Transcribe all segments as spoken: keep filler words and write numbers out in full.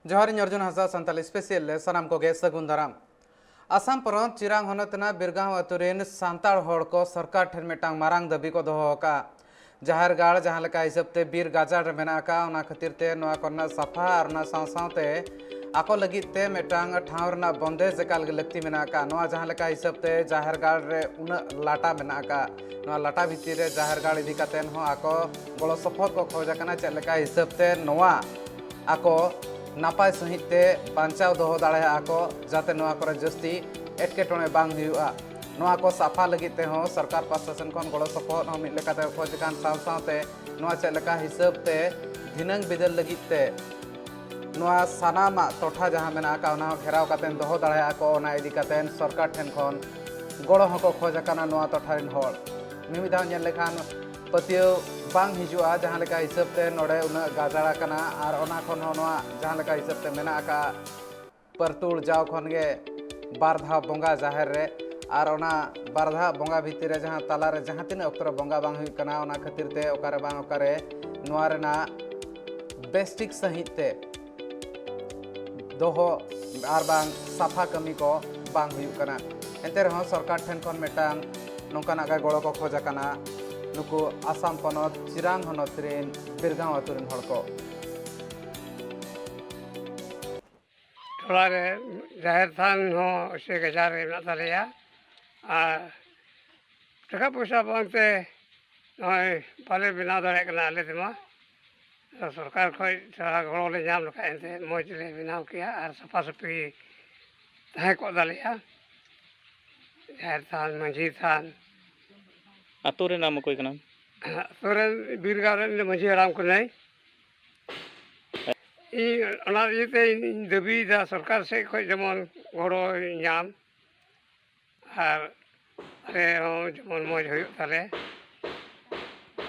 ᱡᱚᱦᱟᱨ, ᱤᱧ ᱚᱨᱡᱩᱱ ᱦᱟᱸᱥᱫᱟ, ᱥᱟᱱᱛᱟᱲ ᱥᱯᱮᱥᱤᱭᱟᱞ ᱨᱮ ᱥᱟᱱᱟᱢ ᱠᱚᱜᱮ ᱥᱟᱹᱜᱩᱱ ᱫᱟᱨᱟᱢ᱾ ᱟᱥᱟᱢ ᱯᱚᱱᱚᱛ ᱪᱤᱨᱟᱝ ᱦᱚᱱᱚᱛ ᱨᱮᱱᱟᱜ ᱵᱤᱨᱜᱟᱸᱣ ᱟᱹᱛᱩ ᱨᱮᱱ ᱥᱟᱱᱛᱟᱲ ᱦᱚᱲ ᱠᱚ ᱥᱚᱨᱠᱟᱨ ᱴᱷᱮᱱ ᱢᱤᱫᱴᱟᱝ ᱢᱟᱨᱟᱝ ᱫᱟᱹᱵᱤ ᱠᱚ ᱫᱚᱦᱚ ᱟᱠᱟᱫᱼᱟ᱾ ᱡᱟᱦᱮᱨ ᱜᱟᱲ ᱡᱟᱦᱟᱸ ᱞᱮᱠᱟ ᱦᱤᱥᱟᱹᱵ ᱛᱮ ᱵᱤᱨ ᱜᱟᱡᱟᱲ ᱨᱮ ᱢᱮᱱᱟᱜ ᱟᱠᱟᱫ, ᱚᱱᱟ ᱠᱷᱟᱹᱛᱤᱨ ᱛᱮ ᱱᱚᱣᱟ ᱠᱚᱨᱮᱱᱟᱜ ᱥᱟᱯᱷᱟ ᱟᱨ ᱚᱱᱟ ᱥᱟᱶ ᱥᱟᱶᱛᱮ ᱟᱠᱚ ᱞᱟᱹᱜᱤᱫ ᱛᱮ ᱢᱤᱫᱴᱟᱝ ᱴᱷᱟᱶ ᱨᱮᱱᱟᱜ ᱵᱚᱱᱫᱮᱡᱽ ᱮᱠᱟᱞ ᱜᱮ ᱞᱟᱹᱠᱛᱤ ᱢᱮᱱᱟᱜ ᱟᱠᱟᱫ᱾ ᱱᱚᱣᱟ ᱡᱟᱦᱟᱸ ᱞᱮᱠᱟ ᱦᱤᱥᱟᱹᱵ ᱛᱮ ᱡᱟᱦᱮᱨ ᱜᱟᱲ ᱨᱮ ᱩᱱᱟᱹᱜ ᱞᱟᱴᱟ ᱢᱮᱱᱟᱜ ᱟᱠᱟᱫ, ᱱᱚᱣᱟ ᱞᱟᱴᱟ ᱵᱷᱤᱛᱤᱨ ᱨᱮ ᱡᱟᱦᱮᱨ ᱜᱟᱲ ᱤᱫᱤ ᱠᱟᱛᱮ ᱦᱚᱸ ᱟᱠᱚ ᱜᱚᱲᱚ ᱥᱚᱯᱚᱦᱚᱫ ᱠᱚ ᱠᱷᱚᱡᱽ ᱟᱠᱟᱱᱟ᱾ ᱪᱮᱫ ᱞᱮᱠᱟ ᱦᱤᱥᱟᱹᱵ ᱛᱮ ᱱᱚᱣᱟ ᱟᱠᱚ ᱱᱟᱯᱟᱭ ᱥᱟᱺᱦᱤᱡ ᱛᱮ ᱵᱟᱧᱪᱟᱣ ᱫᱚᱦᱚ ᱫᱟᱲᱮᱭᱟᱜᱼᱟ ᱠᱚ, ᱡᱟᱛᱮ ᱱᱚᱣᱟ ᱠᱚᱨᱮ ᱡᱟᱹᱥᱛᱤ ᱮᱴᱠᱮᱴᱚᱬᱮ ᱵᱟᱝ ᱦᱩᱭᱩᱜᱼᱟ᱾ ᱱᱚᱣᱟ ᱠᱚ ᱥᱟᱯᱷᱟ ᱞᱟᱹᱜᱤᱫ ᱛᱮᱦᱚᱸ ᱥᱚᱨᱠᱟᱨ ᱯᱟᱥᱴᱟ ᱥᱮᱱ ᱠᱷᱚᱱ ᱜᱚᱲᱚ ᱥᱚᱯᱚᱦᱚᱫ ᱦᱚᱸ ᱢᱤᱫ ᱞᱮᱠᱟᱛᱮ ᱠᱷᱚᱡᱽ ᱟᱠᱟᱱ ᱥᱟᱶ ᱥᱟᱶᱛᱮ ᱱᱚᱣᱟ ᱪᱮᱫ ᱞᱮᱠᱟ ᱦᱤᱥᱟᱹᱵ ᱛᱮ ᱫᱷᱤᱱᱟᱹᱝ ᱵᱤᱫᱟᱹᱞ ᱞᱟᱹᱜᱤᱫ ᱛᱮ ᱱᱚᱣᱟ ᱥᱟᱱᱟᱢᱟᱜ ᱴᱚᱴᱷᱟ ᱡᱟᱦᱟᱸ ᱢᱮᱱᱟᱜ ᱟᱠᱟᱫ, ᱚᱱᱟ ᱦᱚᱸ ᱜᱷᱮᱨᱟᱣ ᱠᱟᱛᱮ ᱫᱚᱦᱚ ᱫᱟᱲᱮᱭᱟᱜᱼᱟ ᱠᱚ, ᱚᱱᱟ ᱤᱫᱤ ᱠᱟᱛᱮ ᱥᱚᱨᱠᱟᱨ ᱴᱷᱮᱱ ᱠᱷᱚᱱ ᱜᱚᱲᱚ ᱦᱚᱸᱠᱚ ᱠᱷᱚᱡᱽ ᱟᱠᱟᱱᱟ ᱱᱚᱣᱟ ᱴᱚᱴᱷᱟ ᱨᱮᱱ ᱦᱚᱲ᱾ ᱢᱤᱢᱤᱫ ᱫᱷᱟᱣ ᱧᱮᱞ ᱞᱮᱠᱷᱟᱱ ᱯᱟᱹᱛᱭᱟᱹᱣ ᱵᱟᱝ ᱦᱤᱡᱩᱜᱼᱟ, ᱡᱟᱦᱟᱸ ᱞᱮᱠᱟ ᱦᱤᱥᱟᱹᱵ ᱛᱮ ᱱᱚᱰᱮ ᱩᱱᱟᱹᱜ ᱜᱟᱡᱟᱲ ᱟᱠᱟᱱᱟ ᱟᱨ ᱚᱱᱟ ᱠᱷᱚᱱ ᱦᱚᱸ ᱱᱚᱣᱟ ᱡᱟᱦᱟᱸ ᱞᱮᱠᱟ ᱦᱤᱥᱟᱹᱵ ᱛᱮ ᱢᱮᱱᱟᱜ ᱟᱠᱟᱫ ᱯᱟᱹᱨᱛᱩᱲ ᱡᱟᱣ ᱠᱷᱚᱱ ᱜᱮ ᱵᱟᱨ ᱫᱷᱟᱣ ᱵᱚᱸᱜᱟ ᱡᱟᱦᱮᱨ ᱨᱮ, ᱟᱨ ᱚᱱᱟ ᱵᱟᱨ ᱫᱷᱟᱣ ᱵᱚᱸᱜᱟ ᱵᱷᱤᱛᱤᱨ ᱨᱮ ᱡᱟᱦᱟᱸ ᱛᱟᱞᱟ ᱨᱮ ᱡᱟᱦᱟᱸ ᱛᱤᱱᱟᱹᱜ ᱚᱠᱛᱚ ᱨᱮ ᱵᱚᱸᱜᱟ ᱵᱟᱝ ᱦᱩᱭᱩᱜ ᱠᱟᱱᱟ, ᱚᱱᱟ ᱠᱷᱟᱹᱛᱤᱨ ᱛᱮ ᱚᱠᱟᱨᱮ ᱵᱟᱝ ᱚᱠᱟᱨᱮ ᱱᱚᱣᱟ ᱨᱮᱱᱟᱜ ᱵᱮᱥᱴᱷᱤᱠ ᱥᱟᱺᱦᱤᱡ ᱛᱮ ᱫᱚᱦᱚ ᱟᱨ ᱵᱟᱝ ᱥᱟᱯᱷᱟ ᱠᱟᱹᱢᱤ ᱠᱚ ᱵᱟᱝ ᱦᱩᱭᱩᱜ ᱠᱟᱱᱟ᱾ ᱮᱱᱛᱮ ᱨᱮᱦᱚᱸ ᱥᱚᱨᱠᱟᱨ ᱴᱷᱮᱱ ᱠᱷᱚᱱ ᱢᱤᱫᱴᱟᱝ ᱱᱚᱝᱠᱟᱱᱟᱜ ᱜᱮ ᱜᱚᱲᱚ ᱠᱚ ᱠᱷᱚᱡᱽ ᱟᱠᱟᱱᱟ ᱱᱩᱠᱩ ᱟᱥᱟᱢ ᱯᱚᱱᱚᱛ ᱪᱤᱨᱟᱝ ᱦᱚᱱᱚᱛ ᱨᱮᱱ ᱵᱤᱨᱜᱟᱸᱣ ᱟᱹᱛᱩ ᱨᱮᱱ ᱦᱚᱲ ᱠᱚ᱾ ᱴᱚᱞᱟ ᱨᱮ ᱡᱟᱦᱮᱨ ᱛᱷᱟᱱ ᱦᱚᱸ ᱥᱮ ᱜᱟᱡᱟᱲ ᱨᱮ ᱢᱮᱱᱟᱜ ᱛᱟᱞᱮᱭᱟ, ᱟᱨ ᱴᱟᱠᱟ ᱯᱚᱭᱥᱟ ᱵᱟᱝᱛᱮ ᱱᱚᱜᱼᱚᱭ ᱵᱟᱞᱮ ᱵᱮᱱᱟᱣ ᱫᱟᱲᱮᱭᱟᱜ ᱠᱟᱱᱟ ᱟᱞᱮ ᱛᱮᱢᱟ᱾ ᱟᱫᱚ ᱥᱚᱨᱠᱟᱨ ᱠᱷᱚᱱ ᱛᱷᱚᱲᱟ ᱜᱚᱲᱚ ᱞᱮ ᱧᱟᱢ ᱞᱮᱠᱷᱟᱱ ᱮᱱᱛᱮ ᱢᱚᱡᱽ ᱞᱮ ᱵᱮᱱᱟᱣ ᱠᱮᱭᱟ ᱟᱨ ᱥᱟᱯᱷᱟ ᱥᱟᱹᱯᱷᱤ ᱛᱟᱦᱮᱸ ᱠᱚᱜ ᱛᱟᱞᱮᱭᱟ ᱡᱟᱦᱮᱨ ᱛᱷᱟᱱ, ᱢᱟᱹᱡᱷᱤ ᱛᱷᱟᱱ᱾ ᱟᱛᱳ ᱨᱮᱱ ᱟᱢ ᱚᱠᱚᱭ ᱠᱟᱱᱟᱢ? ᱟᱛᱳ ᱨᱮᱱ ᱵᱤᱨᱜᱟᱲ ᱨᱮᱱ ᱢᱟᱹᱡᱷᱤ ᱦᱟᱲᱟᱢ ᱠᱟᱹᱱᱟᱹᱧ᱾ ᱤᱧ ᱚᱱᱟ ᱤᱭᱟᱹᱛᱮ ᱤᱧ ᱫᱟᱹᱵᱤᱭᱮᱫᱟ ᱥᱚᱨᱠᱟᱨ ᱥᱮᱫ ᱠᱷᱚᱱ ᱡᱮᱢᱚᱱ ᱜᱚᱲᱚ ᱧᱟᱢ, ᱟᱨ ᱟᱞᱮ ᱦᱚᱸ ᱡᱮᱢᱚᱱ ᱢᱚᱡᱽ ᱦᱩᱭᱩᱜ ᱛᱟᱞᱮ᱾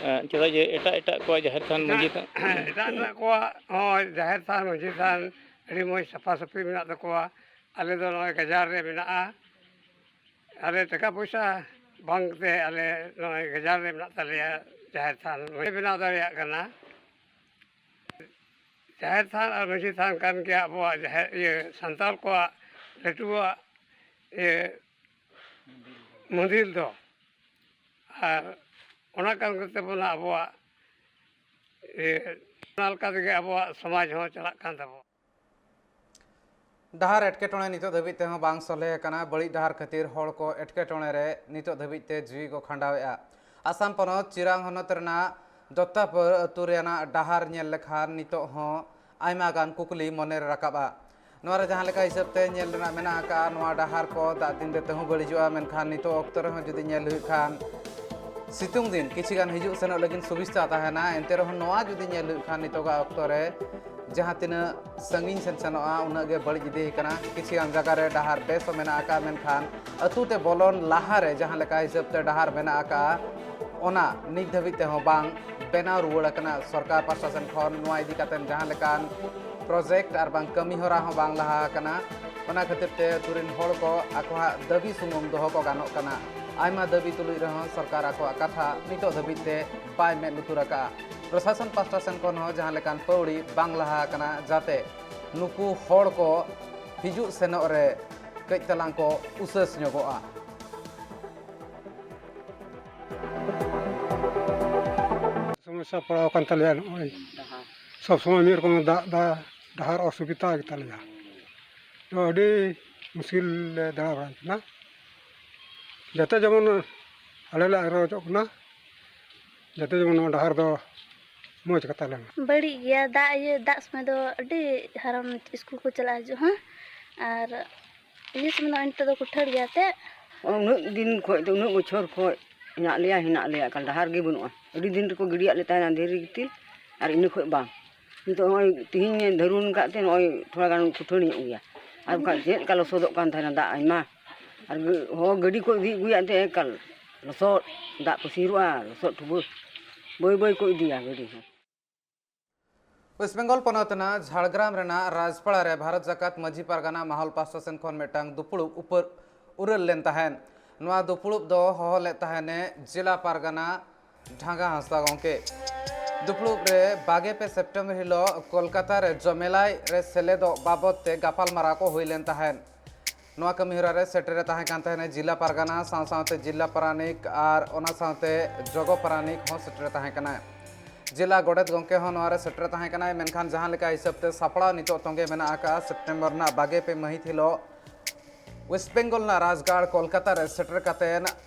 ᱮᱸ, ᱪᱮᱫᱟᱜ ᱡᱮ ᱮᱴᱟᱜ ᱮᱴᱟᱜ ᱠᱚᱣᱟᱜ ᱡᱟᱦᱮᱨ ᱛᱷᱟᱱ, ᱢᱟᱹᱡᱷᱤ ᱛᱷᱟᱱ ᱦᱮᱸ, ᱮᱴᱟᱜ ᱮᱴᱟᱜ ᱠᱚᱣᱟᱜ ᱦᱚᱸ ᱡᱟᱦᱮᱨ ᱛᱷᱟᱱ, ᱢᱟᱹᱡᱷᱤ ᱛᱷᱟᱱ ᱟᱹᱰᱤ ᱢᱚᱡᱽ ᱥᱟᱯᱷᱟ ᱥᱟᱹᱯᱷᱤ ᱢᱮᱱᱟᱜ ᱛᱟᱠᱚᱣᱟ᱾ ᱟᱞᱮ ᱫᱚ ᱱᱚᱜᱼᱚᱭ ᱜᱟᱡᱟᱲ ᱨᱮ ᱢᱮᱱᱟᱜᱼᱟ᱾ ᱟᱞᱮ ᱴᱟᱠᱟ ᱯᱚᱭᱥᱟ ᱵᱟᱝᱛᱮ ᱟᱞᱮ ᱱᱚᱜᱼᱚᱭ ᱜᱟᱡᱟᱲ ᱨᱮ ᱢᱮᱱᱟᱜ ᱛᱟᱞᱮᱭᱟ ᱡᱟᱦᱮᱨ ᱛᱷᱟᱱ, ᱵᱟᱞᱮ ᱵᱮᱱᱟᱣ ᱫᱟᱲᱮᱭᱟᱜ ᱠᱟᱱᱟ᱾ ᱡᱟᱦᱮᱨ ᱛᱷᱟᱱ ᱟᱨ ᱢᱟᱹᱡᱷᱤ ᱛᱷᱟᱱ ᱠᱟᱱ ᱜᱮᱭᱟ ᱟᱵᱚᱣᱟᱜ ᱡᱟᱦᱮᱨ, ᱤᱭᱟᱹ, ᱥᱟᱱᱛᱟᱲ ᱠᱚᱣᱟᱜ ᱞᱟᱹᱴᱩᱣᱟᱜ, ᱤᱭᱟᱹ, ᱢᱚᱱᱫᱤᱨ ᱫᱚ᱾ ᱟᱨ ᱚᱱᱟ ᱠᱟᱱ ᱜᱮᱛᱟ ᱵᱚᱱᱟ ᱟᱵᱚᱣᱟᱜ, ᱤᱭᱟᱹ, ᱚᱱᱟ ᱞᱮᱠᱟ ᱛᱮᱜᱮ ᱟᱵᱚᱣᱟᱜ ᱥᱚᱢᱟᱡᱽ ᱦᱚᱸ ᱪᱟᱞᱟᱜ ᱠᱟᱱ ᱛᱟᱵᱚᱱᱟ᱾ ᱰᱟᱦᱟᱨ ᱮᱴᱠᱮᱴᱚᱬᱮ ᱱᱤᱛᱚᱜ ᱫᱷᱟᱹᱵᱤᱡ ᱛᱮᱦᱚᱸ ᱵᱟᱝ ᱥᱚᱞᱦᱮ ᱟᱠᱟᱱᱟ᱾ ᱵᱟᱹᱲᱤᱡ ᱰᱟᱦᱟᱨ ᱠᱷᱟᱹᱛᱤᱨ ᱦᱚᱲ ᱠᱚ ᱮᱴᱠᱮᱴᱚᱬᱮ ᱨᱮ ᱱᱤᱛᱚᱜ ᱫᱷᱟᱹᱵᱤᱡ ᱛᱮ ᱡᱤᱣᱤ ᱠᱚ ᱠᱷᱟᱸᱰᱟᱣᱮᱫᱼᱟ᱾ ᱟᱥᱟᱢ ᱯᱚᱱᱚᱛ ᱪᱤᱨᱟᱝ ᱦᱚᱱᱚᱛ ᱨᱮᱱᱟᱜ ᱫᱚᱛᱛᱟᱯᱩᱨ ᱟᱹᱛᱩ ᱨᱮᱱᱟᱜ ᱰᱟᱦᱟᱨ ᱧᱮᱞ ᱞᱮᱠᱷᱟᱱ ᱱᱤᱛᱚᱜ ᱦᱚᱸ ᱟᱭᱢᱟ ᱜᱟᱱ ᱠᱩᱠᱞᱤ ᱢᱚᱱᱮ ᱨᱮ ᱨᱟᱠᱟᱵᱼᱟ᱾ ᱱᱚᱣᱟ ᱨᱮ ᱡᱟᱦᱟᱸ ᱞᱮᱠᱟ ᱦᱤᱥᱟᱹᱵ ᱛᱮ ᱧᱮᱞ ᱨᱮᱱᱟᱜ ᱢᱮᱱᱟᱜ ᱟᱠᱟᱫᱼᱟ, ᱱᱚᱣᱟ ᱰᱟᱦᱟᱨ ᱠᱚ ᱫᱟᱜ ᱫᱤᱱ ᱨᱮ ᱛᱮᱦᱚᱸ ᱵᱟᱹᱲᱤᱡᱚᱜᱼᱟ, ᱢᱮᱱᱠᱷᱟᱱ ᱱᱤᱛᱚᱜ ᱚᱠᱛᱚ ᱨᱮᱦᱚᱸ ᱡᱩᱫᱤ ᱧᱮᱞ ᱦᱩᱭᱩᱜ ᱠᱷᱟᱱ ᱥᱤᱛᱩᱝ ᱫᱤᱱ ᱠᱤᱪᱷᱤ ᱜᱟᱱ ᱦᱤᱡᱩᱜ ᱥᱮᱱᱚᱜ ᱞᱟᱹᱜᱤᱫ ᱥᱩᱵᱤᱥᱛᱟ ᱛᱟᱦᱮᱱᱟ᱾ ᱮᱱᱛᱮ ᱨᱮᱦᱚᱸ ᱱᱚᱣᱟ ᱡᱩᱫᱤ ᱧᱮᱞ ᱦᱩᱭᱩᱜ ᱠᱷᱟᱱ ᱱᱤᱛᱚᱜᱟᱜ ᱚᱠᱛᱚ ᱨᱮ ᱡᱟᱦᱟᱸ ᱛᱤᱱᱟᱹᱜ ᱥᱟᱺᱜᱤᱧ ᱥᱮᱱ ᱥᱮᱱᱚᱜᱼᱟ, ᱩᱱᱟᱹᱜ ᱜᱮ ᱵᱟᱹᱲᱤᱡ ᱤᱫᱤ ᱟᱠᱟᱱᱟ᱾ ᱠᱤᱪᱷᱤ ᱜᱟᱱ ᱡᱟᱭᱜᱟ ᱨᱮ ᱰᱟᱦᱟᱨ ᱵᱮᱥ ᱦᱚᱸ ᱢᱮᱱᱟᱜ ᱟᱠᱟᱫᱼᱟ, ᱢᱮᱱᱠᱷᱟᱱ ᱟᱹᱛᱩ ᱛᱮ ᱵᱚᱞᱚᱱ ᱞᱟᱦᱟ ᱨᱮ ᱡᱟᱦᱟᱸ ᱞᱮᱠᱟ ᱦᱤᱥᱟᱹᱵ ᱛᱮ ᱰᱟᱦᱟᱨ ᱢᱮᱱᱟᱜ ᱟᱠᱟᱫᱼᱟ, ᱚᱱᱟ ᱱᱤᱛ ᱫᱷᱟᱹᱵᱤᱡ ᱛᱮᱦᱚᱸ ᱵᱟᱝ ᱵᱮᱱᱟᱣ ᱨᱩᱣᱟᱹᱲ ᱟᱠᱟᱱᱟ᱾ ᱥᱚᱨᱠᱟᱨ ᱯᱟᱦᱴᱟ ᱥᱮᱱ ᱠᱷᱚᱱ ᱱᱚᱣᱟ ᱤᱫᱤ ᱠᱟᱛᱮ ᱡᱟᱦᱟᱸ ᱞᱮᱠᱟᱱ ᱯᱨᱚᱡᱮᱠᱴ ᱟᱨ ᱵᱟᱝ ᱠᱟᱹᱢᱤ ᱦᱚᱨᱟ ᱦᱚᱸ ᱵᱟᱝ ᱞᱟᱦᱟ ᱟᱠᱟᱱᱟ᱾ ᱚᱱᱟ ᱠᱷᱟᱹᱛᱤᱨ ᱛᱮ ᱟᱹᱛᱩ ᱨᱮᱱ ᱦᱚᱲ ᱠᱚ ᱟᱠᱚᱣᱟᱜ ᱫᱟᱹᱵᱤ ᱥᱩᱢᱩᱝ ᱫᱚᱦᱚ ᱠᱚ ᱜᱟᱱᱚᱜ ᱠᱟᱱᱟ᱾ ᱟᱭᱢᱟ ᱫᱟᱹᱵᱤ ᱛᱩᱞᱩᱡ ᱨᱮᱦᱚᱸ ᱥᱚᱨᱠᱟᱨ ᱟᱠᱚᱣᱟᱜ ᱠᱟᱛᱷᱟ ᱱᱤᱛᱚᱜ ᱫᱷᱟᱹᱵᱤᱡ ᱛᱮ ᱵᱟᱭ ᱢᱮᱫ ᱞᱩᱛᱩᱨ ᱟᱠᱟᱫᱼᱟ᱾ ᱯᱨᱚᱥᱟᱥᱚᱱ ᱯᱟᱦᱴᱟ ᱥᱮᱱ ᱠᱷᱚᱱ ᱦᱚᱸ ᱡᱟᱦᱟᱸ ᱞᱮᱠᱟᱱ ᱯᱟᱹᱣᱲᱤ ᱵᱟᱝ ᱞᱟᱦᱟ ᱟᱠᱟᱱᱟ, ᱡᱟᱛᱮ ᱱᱩᱠᱩ ᱦᱚᱲ ᱠᱚ ᱦᱤᱡᱩᱜ ᱥᱮᱱᱚᱜ ᱨᱮ ᱠᱟᱹᱡ ᱛᱟᱞᱟᱝ ᱠᱚ ᱩᱥᱟᱹᱥ ᱧᱚᱜᱚᱜᱼᱟ᱾ ᱥᱚᱢᱚᱥᱥᱟ ᱯᱟᱲᱟᱣ ᱟᱠᱟᱱ ᱛᱟᱞᱮᱭᱟ ᱱᱚᱜᱼᱚᱭ᱾ ᱰᱟᱦᱟᱨ᱾ ᱥᱚᱵ ᱥᱚᱢᱚᱭ ᱢᱤᱫ ᱨᱚᱠᱚᱢ ᱫᱟᱜ ᱫᱟ, ᱰᱟᱦᱟᱨ ᱚᱥᱩᱵᱤᱫᱷᱟ ᱜᱮᱛᱟᱞᱮᱭᱟ᱾ ᱛᱚ ᱟᱹᱰᱤ ᱢᱩᱥᱠᱤᱞ ᱞᱮ ᱫᱟᱬᱟ ᱵᱟᱲᱟᱭ ᱠᱟᱱᱟ᱾ ᱡᱟᱛᱮ ᱡᱮᱢᱚᱱ ᱟᱞᱮ ᱞᱮ ᱟᱨᱚᱡᱚᱜ ᱠᱟᱱᱟ, ᱡᱟᱛᱮ ᱡᱮᱢᱚᱱ ᱱᱚᱣᱟ ᱰᱟᱦᱟᱨ ᱫᱚ ᱢᱚᱡᱽ ᱠᱟᱛᱟ ᱞᱮ ᱢᱟ᱾ ᱵᱟᱹᱲᱤᱡ ᱜᱮᱭᱟ, ᱫᱟᱜ ᱤᱭᱟᱹ, ᱫᱟᱜ ᱥᱚᱢᱚᱭ ᱫᱚ ᱟᱹᱰᱤ ᱦᱟᱨᱚᱱ ᱥᱠᱩᱞ ᱠᱚ ᱪᱟᱞᱟᱜ ᱦᱤᱡᱩᱜ ᱦᱚᱸ, ᱟᱨ ᱤᱭᱟᱹ ᱥᱚᱢᱚᱭ ᱫᱚ ᱱᱤᱛᱚᱜ ᱫᱚ ᱠᱩᱴᱷᱟᱹᱲ ᱜᱮᱭᱟ ᱛᱮ᱾ ᱩᱱᱟᱹᱜ ᱫᱤᱱ ᱠᱷᱚᱡ ᱫᱚ, ᱩᱱᱟᱹᱜ ᱵᱚᱪᱷᱚᱨ ᱠᱷᱚᱡ ᱦᱮᱱᱟᱜ ᱞᱮᱭᱟ, ᱦᱮᱱᱟᱜ ᱞᱮᱭᱟ, ᱮᱠᱟᱞ ᱰᱟᱦᱟᱨ ᱜᱮ ᱵᱟᱹᱱᱩᱜᱼᱟ᱾ ᱟᱹᱰᱤ ᱫᱤᱱ ᱨᱮᱠᱚ ᱜᱤᱰᱤᱭᱟᱜ ᱞᱮ ᱛᱟᱦᱮᱱᱟ ᱫᱷᱤᱨᱤ ᱜᱤᱛᱤᱞ, ᱟᱨ ᱤᱱᱟᱹ ᱠᱷᱚᱡ ᱵᱟᱝ᱾ ᱱᱤᱛᱚᱜ ᱱᱚᱜᱼᱚᱭ ᱛᱤᱦᱤᱧ ᱫᱷᱟᱹᱨᱩᱱ ᱠᱟᱜ ᱛᱮ ᱱᱚᱜᱼᱚᱭ ᱛᱷᱚᱲᱟ ᱜᱟᱱ ᱠᱩᱴᱷᱟᱹᱲ ᱧᱚᱜ ᱜᱮᱭᱟ, ᱟᱨ ᱵᱟᱠᱷᱟᱡ ᱪᱮᱫ ᱞᱮᱠᱟ ᱞᱚᱥᱚᱫᱚᱜ ᱠᱟᱱ ᱛᱟᱦᱮᱱᱟ ᱫᱟᱜ ᱟᱭᱢᱟ, ᱟᱨ ᱜᱟᱹ-, ᱦᱚᱸ ᱜᱟᱹᱰᱤ ᱠᱚ ᱤᱫᱤ ᱟᱹᱜᱩᱭᱟ ᱮᱱᱛᱮ ᱮᱠᱟᱞ ᱞᱚᱥᱚᱫ, ᱫᱟᱜ ᱯᱟᱹᱥᱤᱨᱚᱜᱼᱟ, ᱞᱚᱥᱚᱫ ᱴᱷᱩᱵᱟᱹ, ᱵᱟᱹᱭ ᱵᱟᱹᱭ ᱠᱚ ᱤᱫᱤᱭᱟ ᱜᱟᱹᱰᱤ ᱦᱚᱸ᱾ ᱳᱭᱮᱥᱴ ᱵᱮᱝᱜᱚᱞ ᱯᱚᱱᱚᱛ ᱨᱮᱱᱟᱜ ᱡᱷᱟᱲᱜᱨᱟᱢ ᱨᱮᱱᱟᱜ ᱨᱟᱡᱽᱯᱟᱲᱟ ᱨᱮ ᱵᱷᱟᱨᱚᱛ ᱡᱟᱠᱟᱛ ᱢᱟᱹᱡᱷᱤ ᱯᱟᱨᱜᱟᱱᱟ ᱢᱟᱦᱚᱞ ᱯᱟᱦᱴᱟ ᱥᱮᱱ ᱠᱷᱚᱱ ᱢᱤᱫᱴᱟᱝ ᱫᱩᱯᱩᱲᱩᱵ ᱩᱯᱟᱹᱨ ᱩᱨᱟᱹᱞ ᱞᱮᱱ ᱛᱟᱦᱮᱸᱫ᱾ ᱱᱚᱣᱟ ᱫᱩᱯᱩᱲᱩᱵ ᱫᱚ ᱦᱚᱦᱚ ᱞᱮᱫ ᱛᱟᱦᱮᱸᱱᱮ ᱡᱮᱞᱟ ᱯᱟᱨᱜᱟᱱᱟ ᱰᱷᱟᱸᱜᱟ ᱦᱟᱸᱥᱫᱟ ᱜᱚᱢᱠᱮ᱾ ᱫᱩᱯᱲᱩᱵ ᱨᱮ ᱵᱟᱜᱮ ᱯᱮ ᱥᱮᱯᱴᱮᱢᱵᱚᱨ ᱦᱤᱞᱳᱜ ᱠᱳᱞᱠᱟᱛᱟ ᱨᱮ ᱡᱚᱢᱮᱞᱟᱭ ᱨᱮ ᱥᱮᱞᱮᱫᱚᱜ ᱵᱟᱵᱚᱫ ᱛᱮ ᱜᱟᱯᱟᱞᱢᱟᱨᱟᱣ ᱠᱚ ᱦᱩᱭ ᱞᱮᱱ ᱛᱟᱦᱮᱸᱫ᱾ ᱱᱚᱣᱟ ᱠᱟᱹᱢᱤᱦᱚᱨᱟ ᱨᱮ ᱥᱮᱴᱮᱨ ᱮ ᱛᱟᱦᱮᱸ ᱠᱟᱱ ᱛᱟᱦᱮᱸᱱᱟ ᱡᱤᱞᱟ ᱯᱟᱨᱜᱟᱱᱟ ᱥᱟᱶ ᱥᱟᱶᱛᱮ ᱡᱤᱞᱟ ᱯᱟᱨᱟᱱᱤᱠ ᱟᱨ ᱚᱱᱟ ᱥᱟᱶᱛᱮ ᱡᱚᱜᱚ ᱯᱟᱨᱟᱱᱤᱠ ᱦᱚᱸ ᱥᱮᱴᱮᱨ ᱮ ᱛᱟᱦᱮᱸ ᱠᱟᱱᱟᱭ᱾ ᱡᱤᱞᱟ ᱜᱚᱰᱮᱛ ᱜᱚᱢᱠᱮ ᱦᱚᱸ ᱱᱚᱣᱟ ᱨᱮ ᱥᱮᱴᱮᱨ ᱮ ᱛᱟᱦᱮᱸ ᱠᱟᱱᱟᱭ, ᱢᱮᱱᱠᱷᱟᱱ ᱡᱟᱦᱟᱸ ᱞᱮᱠᱟ ᱦᱤᱥᱟᱹᱵ ᱛᱮ ᱥᱟᱯᱲᱟᱣ ᱱᱤᱛᱚᱜ ᱛᱚᱸᱜᱮ ᱢᱮᱱᱟᱜ ᱟᱠᱟᱫᱼᱟ, ᱥᱮᱯᱴᱮᱢᱵᱚᱨ ᱨᱮᱱᱟᱜ ᱵᱟᱜᱮ ᱯᱮ ᱢᱟᱹᱦᱤᱛ ᱦᱤᱞᱳᱜ ᱳᱭᱮᱥᱴ ᱵᱮᱝᱜᱚᱞ ᱨᱮᱱᱟᱜ ᱨᱟᱡᱽᱜᱟᱲ ᱠᱳᱞᱠᱟᱛᱟ ᱨᱮ ᱥᱮᱴᱮᱨ ᱠᱟᱛᱮ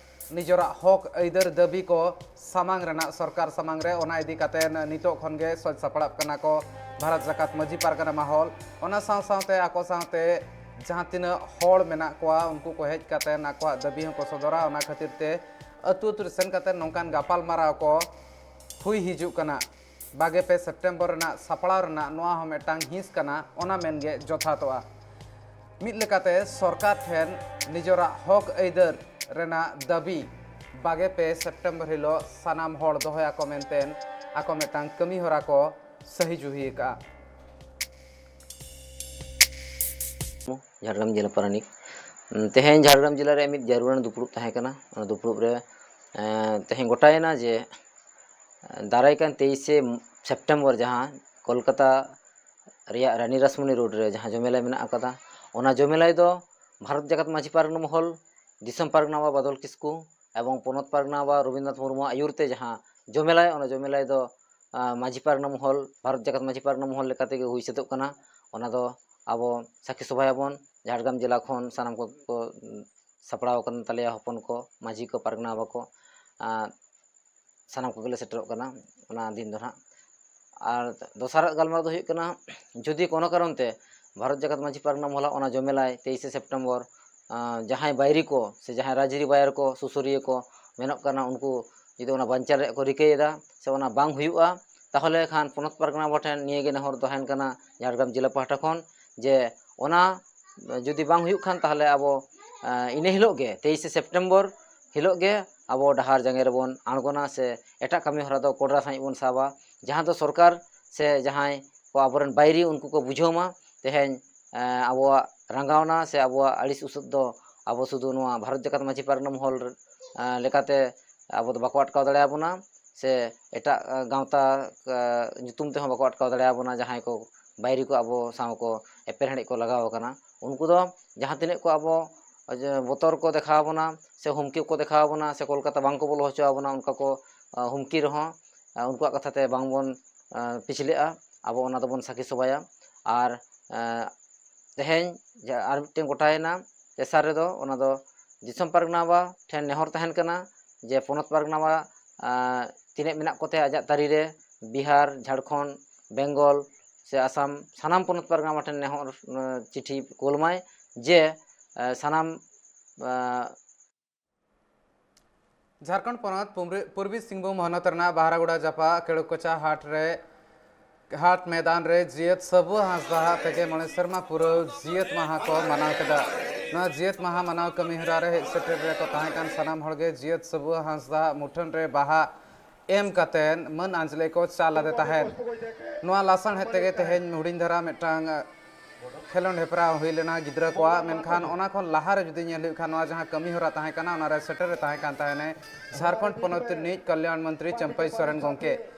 ᱱᱤᱡᱮᱨᱟᱜ ᱦᱚᱠ ᱟᱹᱭᱫᱟᱹᱨ ᱫᱟᱹᱵᱤ ᱠᱚ ᱥᱟᱢᱟᱝ ᱨᱮᱱᱟᱜ, ᱥᱚᱨᱠᱟᱨ ᱥᱟᱢᱟᱝ ᱨᱮ, ᱚᱱᱟ ᱤᱫᱤ ᱠᱟᱛᱮ ᱱᱤᱛᱚᱜ ᱠᱷᱚᱱ ᱜᱮ ᱥᱚᱡᱽ ᱥᱟᱯᱲᱟᱜ ᱠᱟᱱᱟ ᱠᱚ ᱵᱷᱟᱨᱚᱛ ᱡᱟᱠᱟᱛ ᱢᱟᱹᱡᱷᱤ ᱯᱟᱨᱜᱟᱱᱟ ᱢᱚᱦᱚᱞ᱾ ᱚᱱᱟ ᱥᱟᱶ ᱥᱟᱶᱛᱮ ᱟᱠᱚ ᱥᱟᱶᱛᱮ ᱡᱟᱦᱟᱸ ᱛᱤᱱᱟᱹᱜ ᱦᱚᱲ ᱢᱮᱱᱟᱜ ᱠᱚᱣᱟ, ᱩᱱᱠᱩ ᱠᱚ ᱦᱮᱡ ᱠᱟᱛᱮ ᱟᱠᱚᱣᱟᱜ ᱫᱟᱹᱵᱤ ᱦᱚᱸᱠᱚ ᱥᱚᱫᱚᱨᱟ᱾ ᱚᱱᱟ ᱠᱷᱟᱹᱛᱤᱨ ᱛᱮ ᱟᱹᱛᱩ ᱟᱹᱛᱩ ᱨᱮ ᱥᱮᱱ ᱠᱟᱛᱮ ᱱᱚᱝᱠᱟᱱ ᱜᱟᱯᱟᱞ ᱢᱟᱨᱟᱣ ᱠᱚ ᱦᱩᱭ ᱦᱤᱡᱩᱜ ᱠᱟᱱᱟ᱾ ᱵᱟᱜᱮ ᱯᱮ ᱥᱮᱯᱴᱮᱢᱵᱚᱨ ᱨᱮᱱᱟᱜ ᱥᱟᱯᱲᱟᱣ ᱨᱮᱱᱟᱜ ᱱᱚᱣᱟ ᱦᱚᱸ ᱢᱤᱫᱴᱟᱝ ᱦᱤᱸᱥ ᱠᱟᱱᱟ, ᱚᱱᱟ ᱢᱮᱱ ᱜᱮ ᱡᱚᱛᱷᱟᱛᱚᱜᱼᱟ᱾ ᱢᱤᱫ ᱞᱮᱠᱟᱛᱮ ᱥᱚᱨᱠᱟᱨ ᱴᱷᱮᱱ ᱱᱤᱡᱚᱨᱟᱜ ᱦᱚᱠ ᱟᱹᱭᱫᱟᱹᱨ ᱨᱮᱱᱟᱜ ᱫᱟᱹᱵᱤ ᱵᱟᱜᱮ ᱯᱮ ᱥᱮᱯᱴᱮᱢᱵᱚᱨ ᱦᱤᱞᱳᱜ ᱥᱟᱱᱟᱢ ᱦᱚᱲ ᱫᱚᱦᱚᱭᱟᱠᱚ ᱢᱮᱱᱛᱮ ᱟᱠᱚ ᱢᱤᱫᱴᱟᱝ ᱠᱟᱹᱢᱤ ᱦᱚᱨᱟ ᱠᱚ ᱥᱟᱹᱦᱤ ᱡᱩᱦᱤ ᱟᱠᱟᱫᱼᱟ᱾ ᱡᱷᱟᱲᱜᱨᱟᱢ ᱡᱮᱞᱟ ᱯᱟᱨᱟᱱᱤᱠ᱾ ᱛᱮᱦᱮᱧ ᱡᱷᱟᱲᱜᱨᱟᱢ ᱡᱮᱞᱟ ᱨᱮ ᱢᱤᱫ ᱡᱟᱹᱨᱩᱲᱟᱱ ᱫᱩᱯᱲᱩᱵ ᱛᱟᱦᱮᱸ ᱠᱟᱱᱟ᱾ ᱚᱱᱟ ᱫᱩᱯᱲᱩᱵ ᱨᱮ ᱛᱮᱦᱮᱧ ᱜᱚᱴᱟᱭᱮᱱᱟ ᱡᱮ ᱫᱟᱨᱟᱭ ᱠᱟᱱ ᱛᱮᱭᱤᱥᱮ ᱥᱮᱯᱴᱮᱢᱵᱚᱨ ᱡᱟᱦᱟᱸ ᱠᱳᱞᱠᱟᱛᱟ ᱨᱮᱭᱟᱜ ᱨᱟᱱᱤ ᱨᱟᱥᱢᱚᱱᱤ ᱨᱳᱰ ᱨᱮ ᱡᱟᱦᱟᱸ ᱡᱚᱢᱮᱞᱟᱭ ᱢᱮᱱᱟᱜ ᱟᱠᱟᱫᱟ, ᱚᱱᱟ ᱡᱚᱢᱮᱞᱟᱭ ᱫᱚ ᱵᱷᱟᱨᱚᱛ ᱡᱟᱠᱟᱛ ᱢᱟᱹᱡᱷᱤ ᱯᱟᱨᱜᱟᱱᱟ ᱢᱚᱦᱚᱞ, ᱫᱤᱥᱚᱢ ᱯᱟᱨᱜᱟᱱᱟ ᱵᱟᱵᱟ ᱵᱟᱫᱚᱞ ᱠᱤᱥᱠᱩ ᱮᱵᱚᱝ ᱯᱚᱱᱚᱛ ᱯᱟᱨᱜᱟᱱᱟ ᱵᱟᱵᱟ ᱨᱚᱵᱤᱱᱫᱨᱚᱱᱟᱛᱷ ᱢᱩᱨᱢᱩᱣᱟᱜ ᱟᱹᱭᱩᱨ ᱛᱮ ᱡᱟᱦᱟᱸ ᱡᱚᱢᱮᱞᱟᱭ, ᱚᱱᱟ ᱡᱚᱢᱮᱞᱟᱭ ᱫᱚ ᱢᱟᱹᱡᱷᱤ ᱯᱟᱨᱜᱟᱱᱟ ᱢᱚᱦᱚᱞ, ᱵᱷᱟᱨᱚᱛ ᱡᱟᱠᱟᱛ ᱢᱟᱹᱡᱷᱤ ᱯᱟᱨᱜᱟᱱᱟ ᱢᱚᱦᱚᱞ ᱞᱮᱠᱟ ᱛᱮᱜᱮ ᱦᱩᱭ ᱥᱟᱹᱛᱚᱜ ᱠᱟᱱᱟ᱾ ᱚᱱᱟ ᱫᱚ ᱟᱵᱚ ᱥᱟᱹᱠᱷᱤ ᱥᱚᱵᱷᱟᱭᱟᱵᱚᱱ᱾ ᱡᱷᱟᱲᱜᱨᱟᱢ ᱡᱮᱞᱟ ᱠᱷᱚᱱ ᱥᱟᱱᱟᱢ ᱠᱚ ᱥᱟᱯᱲᱟᱣ ᱟᱠᱟᱱ ᱛᱟᱞᱮᱭᱟ ᱦᱚᱯᱚᱱ ᱠᱚ, ᱢᱟᱹᱡᱷᱤ ᱠᱚ, ᱯᱟᱨᱜᱟᱱᱟ ᱵᱟᱵᱟ ᱠᱚ, ᱥᱟᱱᱟᱢ ᱠᱚᱜᱮᱞᱮ ᱥᱮᱴᱮᱨᱚᱜ ᱠᱟᱱᱟ ᱚᱱᱟ ᱫᱤᱱ ᱫᱚ ᱱᱟᱦᱟᱜ᱾ ᱟᱨ ᱫᱚᱥᱟᱨᱟᱜ ᱜᱟᱞᱢᱟᱨᱟᱣ ᱫᱚ ᱦᱩᱭᱩᱜ ᱠᱟᱱᱟ, ᱡᱩᱫᱤ ᱠᱳᱱᱳ ᱠᱟᱨᱚᱱ ᱛᱮ ᱵᱷᱟᱨᱚᱛ ᱡᱟᱠᱟᱛ ᱢᱟᱹᱡᱷᱤ ᱯᱟᱨᱜᱟᱱᱟ ᱢᱚᱦᱚᱞ ᱚᱱᱟ ᱡᱚᱢᱮᱞᱟᱭ ᱛᱮᱭᱤᱥᱮ ᱥᱮᱯᱴᱮᱢᱵᱚᱨ ᱡᱟᱦᱟᱸᱭ ᱵᱟᱭᱨᱤ ᱠᱚ ᱥᱮ ᱡᱟᱦᱟᱸᱭ ᱨᱟᱡᱽᱟᱹᱨᱤ ᱵᱟᱭᱟᱨ ᱠᱚ, ᱥᱩᱥᱟᱹᱨᱤᱭᱟᱹ ᱠᱚ ᱢᱮᱱᱚᱜ ᱠᱟᱱᱟ, ᱩᱱᱠᱩ ᱡᱩᱫᱤ ᱚᱱᱟ ᱵᱟᱧᱪᱟᱣ ᱨᱮᱭᱟᱜ ᱠᱚ ᱨᱤᱠᱟᱹᱭᱮᱫᱟ ᱥᱮ ᱚᱱᱟ ᱵᱟᱝ ᱦᱩᱭᱩᱜᱼᱟ, ᱛᱟᱦᱚᱞᱮ ᱠᱷᱟᱱ ᱯᱚᱱᱚᱛ ᱯᱟᱨᱜᱟᱱᱟ ᱵᱟᱵᱟ ᱴᱷᱮᱱ ᱱᱤᱭᱟᱹᱜᱮ ᱱᱮᱦᱚᱨ ᱛᱟᱦᱮᱱ ᱠᱟᱱᱟ ᱡᱷᱟᱲᱜᱨᱟᱢ ᱡᱮᱞᱟ ᱯᱟᱦᱴᱟ ᱠᱷᱚᱱ, ᱡᱮ ᱚᱱᱟ ᱡᱩᱫᱤ ᱵᱟᱝ ᱦᱩᱭᱩᱜ ᱠᱷᱟᱱ, ᱛᱟᱦᱚᱞᱮ ᱟᱵᱚ ᱤᱱᱟᱹ ᱦᱤᱞᱳᱜ ᱜᱮ, ᱛᱮᱭᱤᱥᱮ ᱥᱮᱯᱴᱮᱢᱵᱚᱨ ᱦᱤᱞᱳᱜ ᱜᱮ ᱟᱵᱚ ᱰᱟᱦᱟᱨ ᱡᱟᱸᱜᱮ ᱨᱮᱵᱚᱱ ᱟᱬᱜᱚᱱᱟ ᱥᱮ ᱮᱴᱟᱜ ᱠᱟᱹᱢᱤ ᱦᱚᱨᱟ ᱫᱚ ᱠᱚᱰᱨᱟ ᱥᱟᱺᱦᱤᱡ ᱵᱚᱱ ᱥᱟᱵᱟ, ᱡᱟᱦᱟᱸ ᱫᱚ ᱥᱚᱨᱠᱟᱨ ᱥᱮ ᱡᱟᱦᱟᱸᱭ ᱠᱚ ᱟᱵᱚᱨᱮᱱ ᱵᱟᱭᱨᱤ, ᱩᱱᱠᱩ ᱠᱚ ᱵᱩᱡᱷᱟᱹᱣ ᱢᱟ ᱛᱮᱦᱮᱧ ᱟᱵᱚᱣᱟᱜ ᱨᱟᱸᱜᱟᱣᱱᱟ ᱥᱮ ᱟᱵᱚᱣᱟᱜ ᱟᱹᱲᱤᱥ ᱩᱥᱟᱹᱫ ᱫᱚ ᱟᱵᱚ ᱥᱩᱫᱷᱩ ᱱᱚᱣᱟ ᱵᱷᱟᱨᱚᱛ ᱡᱟᱠᱟᱛ ᱢᱟᱹᱡᱷᱤ ᱯᱟᱨᱜᱟᱱᱟ ᱢᱚᱦᱚᱞ ᱞᱮᱠᱟᱛᱮ ᱟᱵᱚ ᱫᱚ ᱵᱟᱠᱚ ᱟᱴᱠᱟᱣ ᱫᱟᱲᱮᱭᱟᱵᱚᱱᱟ᱾ ᱥᱮ ᱮᱴᱟᱜ ᱜᱟᱶᱛᱟ ᱧᱩᱛᱩᱢ ᱛᱮᱦᱚᱸ ᱵᱟᱠᱚ ᱟᱴᱠᱟᱣ ᱫᱟᱲᱮᱭᱟᱵᱚᱱᱟ, ᱡᱟᱦᱟᱸᱭ ᱠᱚ ᱵᱟᱭᱨᱤ ᱠᱚ ᱟᱵᱚ ᱥᱟᱶ ᱠᱚ ᱮᱯᱮᱨ ᱦᱮᱸᱰᱮᱡ ᱠᱚ ᱞᱟᱜᱟᱣ ᱟᱠᱟᱱᱟ᱾ ᱩᱱᱠᱩ ᱫᱚ ᱡᱟᱦᱟᱸ ᱛᱤᱱᱟᱹᱜ ᱠᱚ ᱟᱵᱚ ᱵᱚᱛᱚᱨ ᱠᱚ ᱫᱮᱠᱷᱟᱣ ᱟᱵᱚᱱᱟ ᱥᱮ ᱦᱩᱢᱠᱤ ᱠᱚ ᱫᱮᱠᱷᱟᱣ ᱟᱵᱚᱱᱟ ᱥᱮ ᱠᱳᱞᱠᱟᱛᱟ ᱵᱟᱝ ᱠᱚ ᱵᱚᱞᱚ ᱦᱚᱪᱚ ᱟᱵᱚᱱᱟ, ᱚᱱᱠᱟ ᱠᱚ ᱦᱩᱢᱠᱤ ᱨᱮᱦᱚᱸ ᱩᱱᱠᱩᱣᱟᱜ ᱠᱟᱛᱷᱟ ᱛᱮ ᱵᱟᱝ ᱵᱚᱱ ᱯᱤᱪᱷᱞᱟᱹᱜᱼᱟ, ᱟᱵᱚ ᱚᱱᱟ ᱫᱚᱵᱚᱱ ᱥᱟᱹᱠᱷᱤ ᱥᱚᱵᱷᱟᱭᱟ᱾ ᱟᱨ ᱛᱮᱦᱮᱧ ᱟᱨ ᱢᱤᱫᱴᱮᱱ ᱜᱚᱴᱟᱭᱮᱱᱟ, ᱛᱮᱥᱟᱨ ᱨᱮᱫᱚ ᱚᱱᱟ ᱫᱚ ᱫᱤᱥᱚᱢ ᱯᱟᱨᱜᱟᱱᱟ ᱵᱟ ᱴᱷᱮᱱ ᱱᱮᱦᱚᱨ ᱛᱟᱦᱮᱱ ᱠᱟᱱᱟ ᱡᱮ ᱯᱚᱱᱚᱛ ᱯᱟᱨᱜᱟᱱᱟ ᱵᱟ ᱛᱤᱱᱟᱹᱜ ᱢᱮᱱᱟᱜ ᱠᱚᱛᱮ ᱟᱡᱟᱜ ᱛᱟᱹᱨᱤ ᱨᱮ ᱵᱤᱦᱟᱨ, ᱡᱷᱟᱲᱠᱷᱚᱸᱰ, ᱵᱮᱝᱜᱚᱞ ᱥᱮ ᱟᱥᱟᱢ, ᱥᱟᱱᱟᱢ ᱯᱚᱱᱚᱛ ᱯᱟᱨᱜᱟᱱᱟ ᱵᱟ ᱴᱷᱮᱱ ᱱᱮᱦᱚᱨ ᱪᱤᱴᱷᱤ ᱠᱳᱞ ᱢᱟᱭ ᱡᱮ ᱥᱟᱱᱟᱢ ᱡᱷᱟᱲᱠᱷᱚᱸᱰ ᱯᱚᱱᱚᱛ ᱯᱩᱢᱨᱤ-, ᱯᱩᱨᱵᱤ ᱥᱤᱝᱵᱷᱩᱢ ᱦᱚᱱᱚᱛ ᱨᱮᱱᱟᱜ ᱵᱟᱦᱨᱟᱜᱩᱲᱟ ᱡᱟᱯᱟᱜ ᱠᱮᱲᱩᱠᱚᱪᱟ ᱦᱟᱴ ᱨᱮ, ᱦᱟᱴ ᱢᱮᱫᱟᱱ ᱨᱮ ᱡᱤᱭᱟᱹᱛ ᱥᱟᱹᱵᱩ ᱦᱟᱸᱥᱫᱟ ᱦᱟᱜ ᱛᱮᱜᱮ ᱢᱚᱬᱮ ᱥᱮᱨᱢᱟ ᱯᱩᱨᱟᱹᱣ ᱡᱤᱭᱟᱹᱛ ᱢᱟᱦᱟ ᱠᱚ ᱢᱟᱱᱟᱣ ᱠᱮᱫᱟ᱾ ᱱᱚᱣᱟ ᱡᱤᱭᱟᱹᱛ ᱢᱟᱦᱟ ᱢᱟᱱᱟᱣ ᱠᱟᱹᱢᱤ ᱦᱚᱨᱟ ᱨᱮ ᱦᱮᱡ ᱥᱮᱴᱮᱨ ᱨᱮᱠᱚ ᱛᱟᱦᱮᱸ ᱠᱟᱱ ᱥᱟᱱᱟᱢ ᱦᱚᱲ ᱜᱮ ᱡᱤᱭᱟᱹᱛ ᱥᱟᱹᱵᱩ ᱦᱟᱸᱥᱫᱟ ᱦᱟᱜ ᱢᱩᱴᱷᱟᱹᱱ ᱨᱮ ᱵᱟᱦᱟ ᱮᱢ ᱠᱟᱛᱮ ᱢᱟᱹᱱ ᱟᱸᱡᱽᱞᱮ ᱠᱚ ᱪᱟᱞ ᱟᱫᱮ ᱛᱟᱦᱮᱸᱫ᱾ ᱱᱚᱣᱟ ᱞᱟᱥᱟᱲᱦᱮᱫ ᱛᱮᱜᱮ ᱛᱮᱦᱮᱧ ᱦᱩᱰᱤᱧ ᱫᱷᱟᱨᱟ ᱢᱤᱫᱴᱟᱝ ᱠᱷᱮᱞᱳᱰ ᱦᱮᱯᱨᱟᱣ ᱦᱩᱭ ᱞᱮᱱᱟ ᱜᱤᱫᱽᱨᱟᱹ ᱠᱚᱣᱟᱜ, ᱢᱮᱱᱠᱷᱟᱱ ᱚᱱᱟ ᱠᱷᱚᱱ ᱞᱟᱦᱟ ᱨᱮ ᱡᱩᱫᱤ ᱧᱮᱞ ᱦᱩᱭᱩᱜ ᱠᱷᱟᱱ, ᱱᱚᱣᱟ ᱡᱟᱦᱟᱸ ᱠᱟᱹᱢᱤ ᱦᱚᱨᱟ ᱛᱟᱦᱮᱸ ᱠᱟᱱᱟ, ᱚᱱᱟ ᱨᱮ ᱥᱮᱴᱮᱨ ᱨᱮ ᱛᱟᱦᱮᱸ ᱠᱟᱱ ᱛᱟᱦᱮᱱᱟᱭ ᱡᱷᱟᱲᱠᱷᱚᱸᱰ ᱯᱚᱱᱚᱛ ᱨᱤᱱᱤᱡ ᱠᱚᱞᱭᱟᱬ ᱢᱚᱱᱛᱨᱤ ᱪᱟᱹᱢᱯᱟᱹᱭ ᱥᱚᱨᱮᱱ ᱜᱚᱢᱠᱮ᱾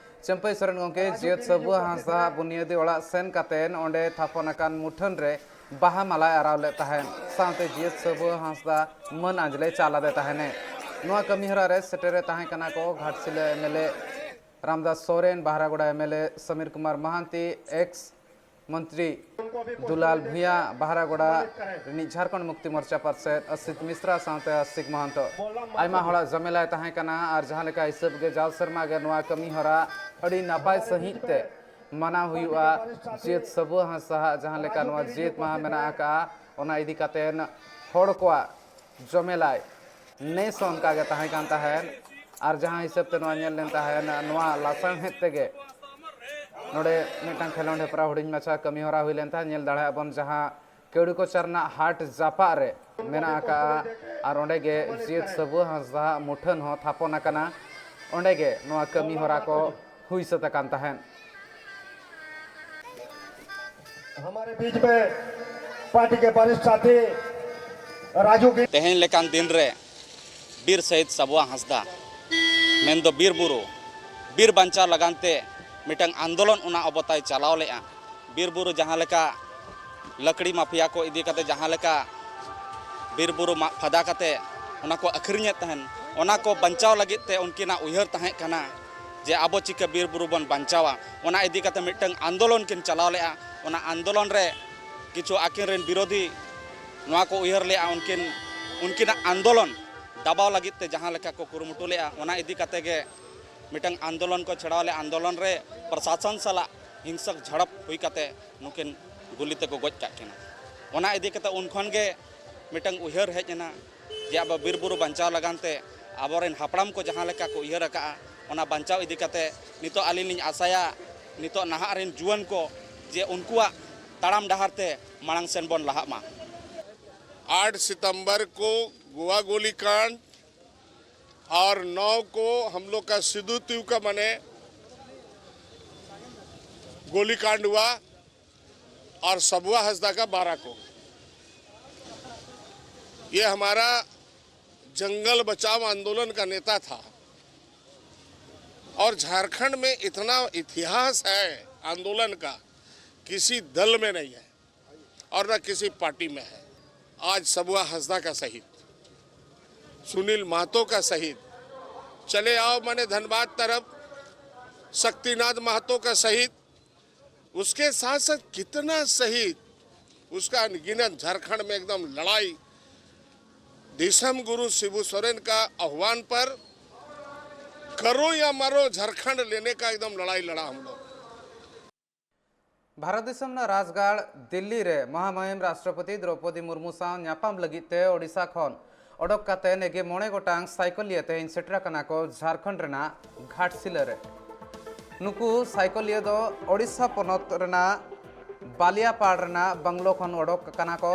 ᱪᱟᱹᱢᱯᱟᱹᱭ ᱥᱚᱨᱮᱱ ᱜᱚᱢᱠᱮ ᱡᱤᱭᱟᱹᱛ ᱥᱟᱹᱵᱩ ᱦᱟᱸᱥᱫᱟ ᱵᱩᱱᱤᱭᱟᱹᱫᱤ ᱚᱲᱟᱜ ᱥᱮᱱ ᱠᱟᱛᱮ ᱚᱸᱰᱮ ᱛᱷᱟᱯᱚᱱ ᱟᱠᱟᱱ ᱢᱩᱴᱷᱟᱹᱱ ᱨᱮ ᱵᱟᱦᱟ ᱢᱟᱞᱟᱭ ᱟᱨᱟᱣ ᱞᱮᱫ ᱛᱟᱦᱮᱸᱫ, ᱥᱟᱶᱛᱮ ᱡᱤᱭᱟᱹᱛ ᱥᱟᱹᱵᱩ ᱦᱟᱸᱥᱫᱟ ᱢᱟᱹᱱ ᱟᱸᱡᱽᱞᱮ ᱪᱟᱞ ᱟᱫᱮ ᱛᱟᱦᱮᱱᱮ᱾ ᱱᱚᱣᱟ ᱠᱟᱹᱢᱤ ᱦᱚᱨᱟ ᱨᱮ ᱥᱮᱴᱮᱨ ᱨᱮ ᱛᱟᱦᱮᱸ ᱠᱟᱱᱟ ᱠᱚ Ghatshila M L A Ramdas Soren, Baharagora M L A Samir Kumar Mahanti, ex ᱢᱚᱱᱛᱨᱤ ᱫᱩᱞᱟᱞ ᱵᱷᱩᱸᱭᱟ, ᱵᱟᱦᱨᱟᱜᱚᱲᱟ ᱨᱤᱱᱤᱡ ᱡᱷᱟᱲᱠᱷᱚᱸᱰ ᱢᱩᱠᱛᱤ ᱢᱳᱨᱪᱟ ᱯᱟᱨᱥᱮᱛ ᱚᱥᱤᱛ ᱢᱤᱥᱨᱟ ᱥᱟᱶᱛᱮ ᱟᱥᱤᱠ ᱢᱚᱦᱟᱱᱛᱚ᱾ ᱟᱭᱢᱟ ᱦᱚᱲᱟᱜ ᱡᱚᱢᱮᱞᱟᱭ ᱛᱟᱦᱮᱸ ᱠᱟᱱᱟ ᱟᱨ ᱡᱟᱦᱟᱸ ᱞᱮᱠᱟ ᱦᱤᱥᱟᱹᱵ ᱜᱮ ᱡᱟᱣ ᱥᱮᱨᱢᱟ ᱜᱮ ᱱᱚᱣᱟ ᱠᱟᱹᱢᱤ ᱦᱚᱨᱟ ᱟᱹᱰᱤ ᱱᱟᱯᱟᱭ ᱥᱟᱺᱦᱤᱡ ᱛᱮ ᱢᱟᱱᱟᱣ ᱦᱩᱭᱩᱜᱼᱟ᱾ ᱡᱤᱭᱟᱹᱛ ᱥᱟᱹᱵᱩ ᱦᱟᱸᱥᱫᱟ ᱦᱟᱜ ᱡᱟᱦᱟᱸ ᱞᱮᱠᱟ ᱱᱚᱣᱟ ᱡᱤᱭᱟᱹᱛ ᱢᱟᱦᱟ ᱢᱮᱱᱟᱜ ᱟᱠᱟᱫᱼᱟ, ᱚᱱᱟ ᱤᱫᱤ ᱠᱟᱛᱮ ᱦᱚᱲ ᱠᱚᱣᱟᱜ ᱡᱚᱢᱮᱞᱟᱭ ᱱᱮᱥ ᱦᱚᱸ ᱚᱱᱠᱟ ᱜᱮ ᱛᱟᱦᱮᱸ ᱠᱟᱱ ᱛᱟᱦᱮᱸᱫ᱾ ᱟᱨ ᱡᱟᱦᱟᱸ ᱦᱤᱥᱟᱹᱵ ᱛᱮ ᱱᱚᱣᱟ ᱧᱮᱞ ᱞᱮᱱ ᱛᱟᱦᱮᱸᱫ, ᱱᱚᱣᱟ ᱞᱟᱥᱟᱲᱦᱮᱫ ᱛᱮᱜᱮ ᱱᱚᱰᱮ ᱢᱤᱫᱴᱟᱝ ᱠᱷᱮᱞᱳᱰ ᱦᱮᱯᱨᱟᱣ ᱦᱩᱰᱤᱧ ᱢᱟᱪᱷᱟ ᱠᱟᱹᱢᱤ ᱦᱚᱨᱟ ᱦᱩᱭ ᱞᱮᱱ ᱛᱟᱦᱮᱸᱫ᱾ ᱧᱮᱞ ᱫᱟᱲᱮᱭᱟᱜ ᱵᱚᱱ ᱡᱟᱦᱟᱸ ᱠᱮᱣᱲᱤ ᱠᱚᱪᱟ ᱨᱮᱱᱟᱜ ᱦᱟᱴ ᱡᱟᱯᱟᱜ ᱨᱮ ᱢᱮᱱᱟᱜ ᱟᱠᱟᱫᱼᱟ᱾ ᱟᱨ ᱚᱸᱰᱮ ᱜᱮ ᱡᱤᱭᱟᱹᱛ ᱥᱟᱹᱵᱩ ᱦᱟᱸᱥᱫᱟ ᱢᱩᱴᱷᱟᱹᱱ ᱦᱚᱸ ᱛᱷᱟᱯᱚᱱ ᱟᱠᱟᱱᱟ᱾ ᱚᱸᱰᱮ ᱜᱮ ᱱᱚᱣᱟ ᱠᱟᱹᱢᱤ ᱦᱚᱨᱟ ᱠᱚ ᱦᱩᱭ ᱥᱟᱹᱛ ᱟᱠᱟᱱ ᱛᱟᱦᱮᱸᱫ᱾ हमारे बीच में पार्टी के वरिष्ठ साथी राजू की ᱛᱮᱦᱮᱧ ᱞᱮᱠᱟᱱ ᱫᱤᱱ ᱨᱮ ᱵᱤᱨ ᱥᱟᱹᱦᱤᱫ ᱥᱟᱵᱩᱣᱟ ᱦᱟᱸᱥᱫᱟ, ᱢᱮᱱᱫᱚ ᱵᱤᱨ ᱵᱩᱨᱩ ᱵᱤᱨ ᱵᱟᱧᱪᱟᱣ ᱞᱟᱹᱜᱤᱫ ᱛᱮ ᱢᱤᱫᱴᱟᱝ ᱟᱱᱫᱳᱞᱚᱱ ᱚᱱᱟ ᱚᱵᱚᱛᱟᱭ ᱪᱟᱞᱟᱣ ᱞᱮᱫᱼᱟ᱾ ᱵᱤᱨ ᱵᱩᱨᱩ ᱡᱟᱦᱟᱸ ᱞᱮᱠᱟ ᱞᱟᱠᱲᱤ ᱢᱟᱯᱷᱤᱭᱟ ᱠᱚ ᱤᱫᱤ ᱠᱟᱛᱮ ᱡᱟᱦᱟᱸ ᱞᱮᱠᱟ ᱵᱤᱨ ᱵᱩᱨᱩ ᱢᱟᱜ ᱯᱷᱟᱫᱟ ᱠᱟᱛᱮ ᱚᱱᱟ ᱠᱚ ᱟᱹᱠᱷᱨᱤᱧᱮᱫ ᱛᱟᱦᱮᱱ, ᱚᱱᱟ ᱠᱚ ᱵᱟᱧᱪᱟᱣ ᱞᱟᱹᱜᱤᱫ ᱛᱮ ᱩᱱᱠᱤᱱᱟᱜ ᱩᱭᱦᱟᱹᱨ ᱛᱟᱦᱮᱸ ᱠᱟᱱᱟ ᱡᱮ ᱟᱵᱚ ᱪᱤᱠᱟᱹ ᱵᱤᱨ ᱵᱩᱨᱩ ᱵᱚᱱ ᱵᱟᱧᱪᱟᱣᱟ᱾ ᱚᱱᱟ ᱤᱫᱤ ᱠᱟᱛᱮ ᱢᱤᱫᱴᱟᱝ ᱟᱱᱫᱳᱞᱚᱱ ᱠᱤᱱ ᱪᱟᱞᱟᱣ ᱞᱮᱫᱼᱟ᱾ ᱚᱱᱟ ᱟᱱᱫᱳᱞᱚᱱ ᱨᱮ ᱠᱤᱪᱷᱩ ᱟᱹᱠᱤᱱ ᱨᱮᱱ ᱵᱤᱨᱳᱫᱷᱤ ᱱᱚᱣᱟ ᱠᱚ ᱩᱭᱦᱟᱹᱨ ᱞᱮᱫᱼᱟ, ᱩᱱᱠᱤᱱ, ᱩᱱᱠᱤᱱᱟᱜ ᱟᱱᱫᱳᱞᱚᱱ ᱫᱟᱵᱟᱣ ᱞᱟᱹᱜᱤᱫ ᱛᱮ ᱡᱟᱦᱟᱸ ᱞᱮᱠᱟ ᱠᱚ ᱠᱩᱨᱩᱢᱩᱴᱩ ᱞᱮᱫᱼᱟ, ᱚᱱᱟ ᱤᱫᱤ ᱠᱟᱛᱮ ᱜᱮ ᱢᱤᱫᱴᱟᱝ ᱟᱱᱫᱳᱞᱚᱱ ᱠᱚ ᱪᱷᱮᱲᱟᱣ ᱞᱮᱫᱼᱟ᱾ ᱟᱱᱫᱳᱞᱚᱱ ᱨᱮ ᱯᱨᱚᱥᱟᱥᱚᱱ ᱥᱟᱞᱟᱜ ᱦᱤᱝᱥᱟᱹᱠ ᱡᱷᱟᱲᱚᱯ ᱦᱩᱭ ᱠᱟᱛᱮ ᱱᱩᱠᱤᱱ ᱜᱩᱞᱤ ᱛᱮᱠᱚ ᱜᱚᱡ ᱠᱟᱜ ᱠᱤᱱᱟ᱾ ᱚᱱᱟ ᱤᱫᱤ ᱠᱟᱛᱮ ᱩᱱ ᱠᱷᱚᱱ ᱜᱮ ᱢᱤᱫᱴᱟᱝ ᱩᱭᱦᱟᱹᱨ ᱦᱮᱡ ᱮᱱᱟ ᱡᱮ ᱟᱵᱚ ᱵᱤᱨ ᱵᱩᱨᱩ ᱵᱟᱧᱪᱟᱣ ᱞᱟᱹᱜᱤᱫ ᱛᱮ ᱟᱵᱚᱨᱮᱱ ᱦᱟᱯᱲᱟᱢ ᱠᱚ ᱡᱟᱦᱟᱸ ᱞᱮᱠᱟ ᱠᱚ ᱩᱭᱦᱟᱹᱨ ᱟᱠᱟᱫᱼᱟ, ᱚᱱᱟ ᱵᱟᱧᱪᱟᱣ ᱤᱫᱤ ᱠᱟᱛᱮ ᱱᱤᱛᱚᱜ ᱟᱹᱞᱤᱧ ᱞᱤᱧ ᱟᱥᱟᱭᱟ ᱱᱤᱛᱚᱜ ᱱᱟᱦᱟᱜ ᱨᱮᱱ ᱡᱩᱣᱟᱹᱱ ᱠᱚ ᱡᱮ ᱩᱱᱠᱩᱣᱟᱜ ᱛᱟᱲᱟᱢ ᱰᱟᱦᱟᱨ ᱛᱮ ᱢᱟᱲᱟᱝ ᱥᱮᱱ ᱵᱚᱱ ᱞᱟᱦᱟᱜ ᱢᱟ᱾ आठ सितंबर को गोवा गोलीकांड और नौ को हम लोग का सिद्धू तीव का मने गोलीकांड हुआ और सबुआ हंसदा का बारह को। ये हमारा जंगल बचाओ आंदोलन का नेता था और झारखंड में इतना इतिहास है आंदोलन का, किसी दल में नहीं है और न किसी पार्टी में है। आज सबुआ हंसदा का शहीद, सुनील महतो का शहीद, चले आओ मने धनबाद तरफ शक्तिनाथ महतो का शहीद, उसके साथ साथ कितना शहीद, उसका अनगिनत झारखंड में एकदम लड़ाई। दिसम गुरु शिबू सोरेन का आह्वान पर करो या मरो झारखंड लेने का एकदम लड़ाई लड़ा हम लोग। ᱵᱷᱟᱨᱚᱛ ᱫᱤᱥᱚᱢ ᱨᱮᱱᱟᱜ ᱨᱟᱡᱽᱜᱟᱲ ᱫᱤᱞᱞᱤ ᱨᱮ ᱢᱚᱦᱟᱢᱚᱦᱤᱢ ᱨᱟᱥᱴᱨᱚᱯᱚᱛᱤ ᱫᱨᱚᱣᱯᱚᱫᱤ ᱢᱩᱨᱢᱩ ᱥᱟᱶ ᱧᱟᱯᱟᱢ ᱞᱟᱹᱜᱤᱫ ᱛᱮ ᱳᱰᱤᱥᱟ ᱠᱷᱚᱱ ᱚᱰᱚᱠ ᱠᱟᱛᱮ ᱱᱮᱜᱮ ᱢᱚᱬᱮ ᱜᱚᱴᱟᱝ ᱥᱟᱭᱠᱚᱞᱤᱭᱟᱹ ᱛᱮᱦᱮᱧ ᱥᱮᱴᱮᱨ ᱟᱠᱟᱱᱟ ᱠᱚ ᱡᱷᱟᱲᱠᱷᱚᱸᱰ ᱨᱮᱱᱟᱜ ᱜᱷᱟᱴᱥᱤᱞᱟᱹ ᱨᱮ᱾ ᱱᱩᱠᱩ ᱥᱟᱭᱠᱚᱞᱤᱭᱟᱹ ᱫᱚ ᱳᱰᱤᱥᱟ ᱯᱚᱱᱚᱛ ᱨᱮᱱᱟᱜ ᱵᱟᱞᱤᱭᱟᱯᱟᱲ ᱨᱮᱱᱟᱜ ᱵᱟᱝᱞᱳ ᱠᱷᱚᱱ ᱚᱰᱚᱠ ᱟᱠᱟᱱᱟ ᱠᱚ᱾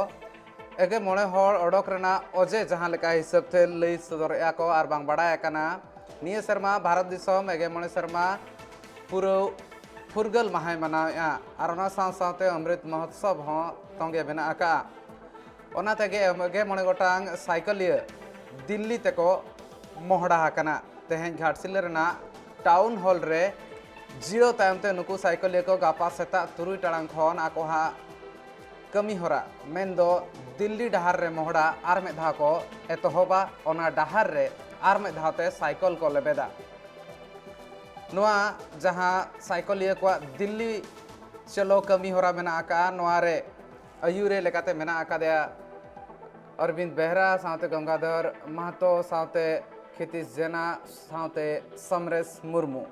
ᱮᱜᱮ ᱢᱚᱬᱮ ᱦᱚᱲ ᱚᱰᱚᱠ ᱨᱮᱱᱟᱜ ᱚᱡᱮ ᱡᱟᱦᱟᱸ ᱞᱮᱠᱟ ᱦᱤᱥᱟᱹᱵ ᱛᱮ ᱞᱟᱹᱭ ᱥᱚᱫᱚᱨᱮᱜᱼᱟ ᱠᱚ ᱟᱨ ᱵᱟᱝ ᱵᱟᱲᱟᱭ ᱟᱠᱟᱱᱟ, ᱱᱤᱭᱟᱹ ᱥᱮᱨᱢᱟ ᱵᱷᱟᱨᱚᱛ ᱫᱤᱥᱚᱢ ᱮᱜᱮ ᱢᱚᱬᱮ ᱥᱮᱨᱢᱟ ᱯᱩᱨᱟᱹᱣ ᱯᱷᱩᱨᱜᱟᱹᱞ ᱢᱟᱦᱟᱭ ᱢᱟᱱᱟᱣᱮᱫᱼᱟ ᱟᱨ ᱚᱱᱟ ᱥᱟᱶ ᱥᱟᱶᱛᱮ ᱚᱢᱨᱤᱛ ᱢᱚᱦᱳᱛᱥᱚᱵᱽ ᱦᱚᱸ ᱛᱚᱸᱜᱮ ᱢᱮᱱᱟᱜ ᱟᱠᱟᱫᱼᱟ᱾ ᱚᱱᱟ ᱛᱮᱜᱮ ᱮᱜᱮ ᱢᱚᱬᱮ ᱜᱚᱴᱟᱝ ᱥᱟᱭᱠᱚᱞᱤᱭᱟᱹ ᱫᱤᱞᱞᱤ ᱛᱮᱠᱚ ᱢᱚᱦᱰᱟ ᱟᱠᱟᱱᱟ᱾ ᱛᱮᱦᱮᱧ ᱜᱷᱟᱴᱥᱤᱞᱟᱹ ᱨᱮᱱᱟᱜ ᱴᱟᱣᱩᱱ ᱦᱚᱞ ᱨᱮ ᱡᱤᱨᱟᱹᱣ ᱛᱟᱭᱚᱢ ᱛᱮ ᱱᱩᱠᱩ ᱥᱟᱭᱠᱚᱞᱤᱭᱟᱹ ᱠᱚ ᱜᱟᱯᱟ ᱥᱮᱛᱟᱜ ᱛᱩᱨᱩᱭ ᱴᱟᱲᱟᱝ ᱠᱷᱚᱱ ᱟᱠᱚᱣᱟᱜ ᱠᱟᱹᱢᱤ ᱦᱚᱨᱟ, ᱢᱮᱱᱫᱚ ᱫᱤᱞᱞᱤ ᱰᱟᱦᱟᱨ ᱨᱮ ᱢᱚᱦᱰᱟ ᱟᱨ ᱢᱤᱫ ᱫᱷᱟᱣ ᱠᱚ ᱮᱛᱚᱦᱚᱵᱟ᱾ ᱚᱱᱟ ᱰᱟᱦᱟᱨ ᱨᱮ ᱟᱨ ᱢᱤᱫ ᱫᱷᱟᱣ ᱛᱮ ᱥᱟᱭᱠᱚᱞ ᱠᱚ ᱞᱮᱵᱮᱫᱟ᱾ ᱱᱚᱣᱟ ᱡᱟᱦᱟᱸ ᱥᱟᱭᱠᱚᱞᱤᱭᱟᱹ ᱠᱚᱣᱟᱜ ᱫᱤᱞᱞᱤ ᱪᱚᱞᱚ ᱠᱟᱹᱢᱤ ᱦᱚᱨᱟ ᱢᱮᱱᱟᱜ ᱟᱠᱟᱫᱼᱟ, ᱱᱚᱣᱟ ᱨᱮ ᱟᱹᱭᱩᱨᱮ ᱞᱮᱠᱟᱛᱮ ᱢᱮᱱᱟᱜ ᱟᱠᱟᱫᱮᱭᱟ ᱚᱨᱵᱤᱱᱫ ᱵᱮᱦᱨᱟ, ᱥᱟᱶᱛᱮ ᱜᱚᱝᱜᱟᱫᱷᱚᱨ ᱢᱟᱦᱟᱛᱚ, ᱥᱟᱶᱛᱮ ᱠᱷᱤᱛᱤᱥ ᱡᱮᱱᱟ, ᱥᱟᱶᱛᱮ ᱥᱚᱢᱨᱮᱥ ᱢᱩᱨᱢᱩ᱾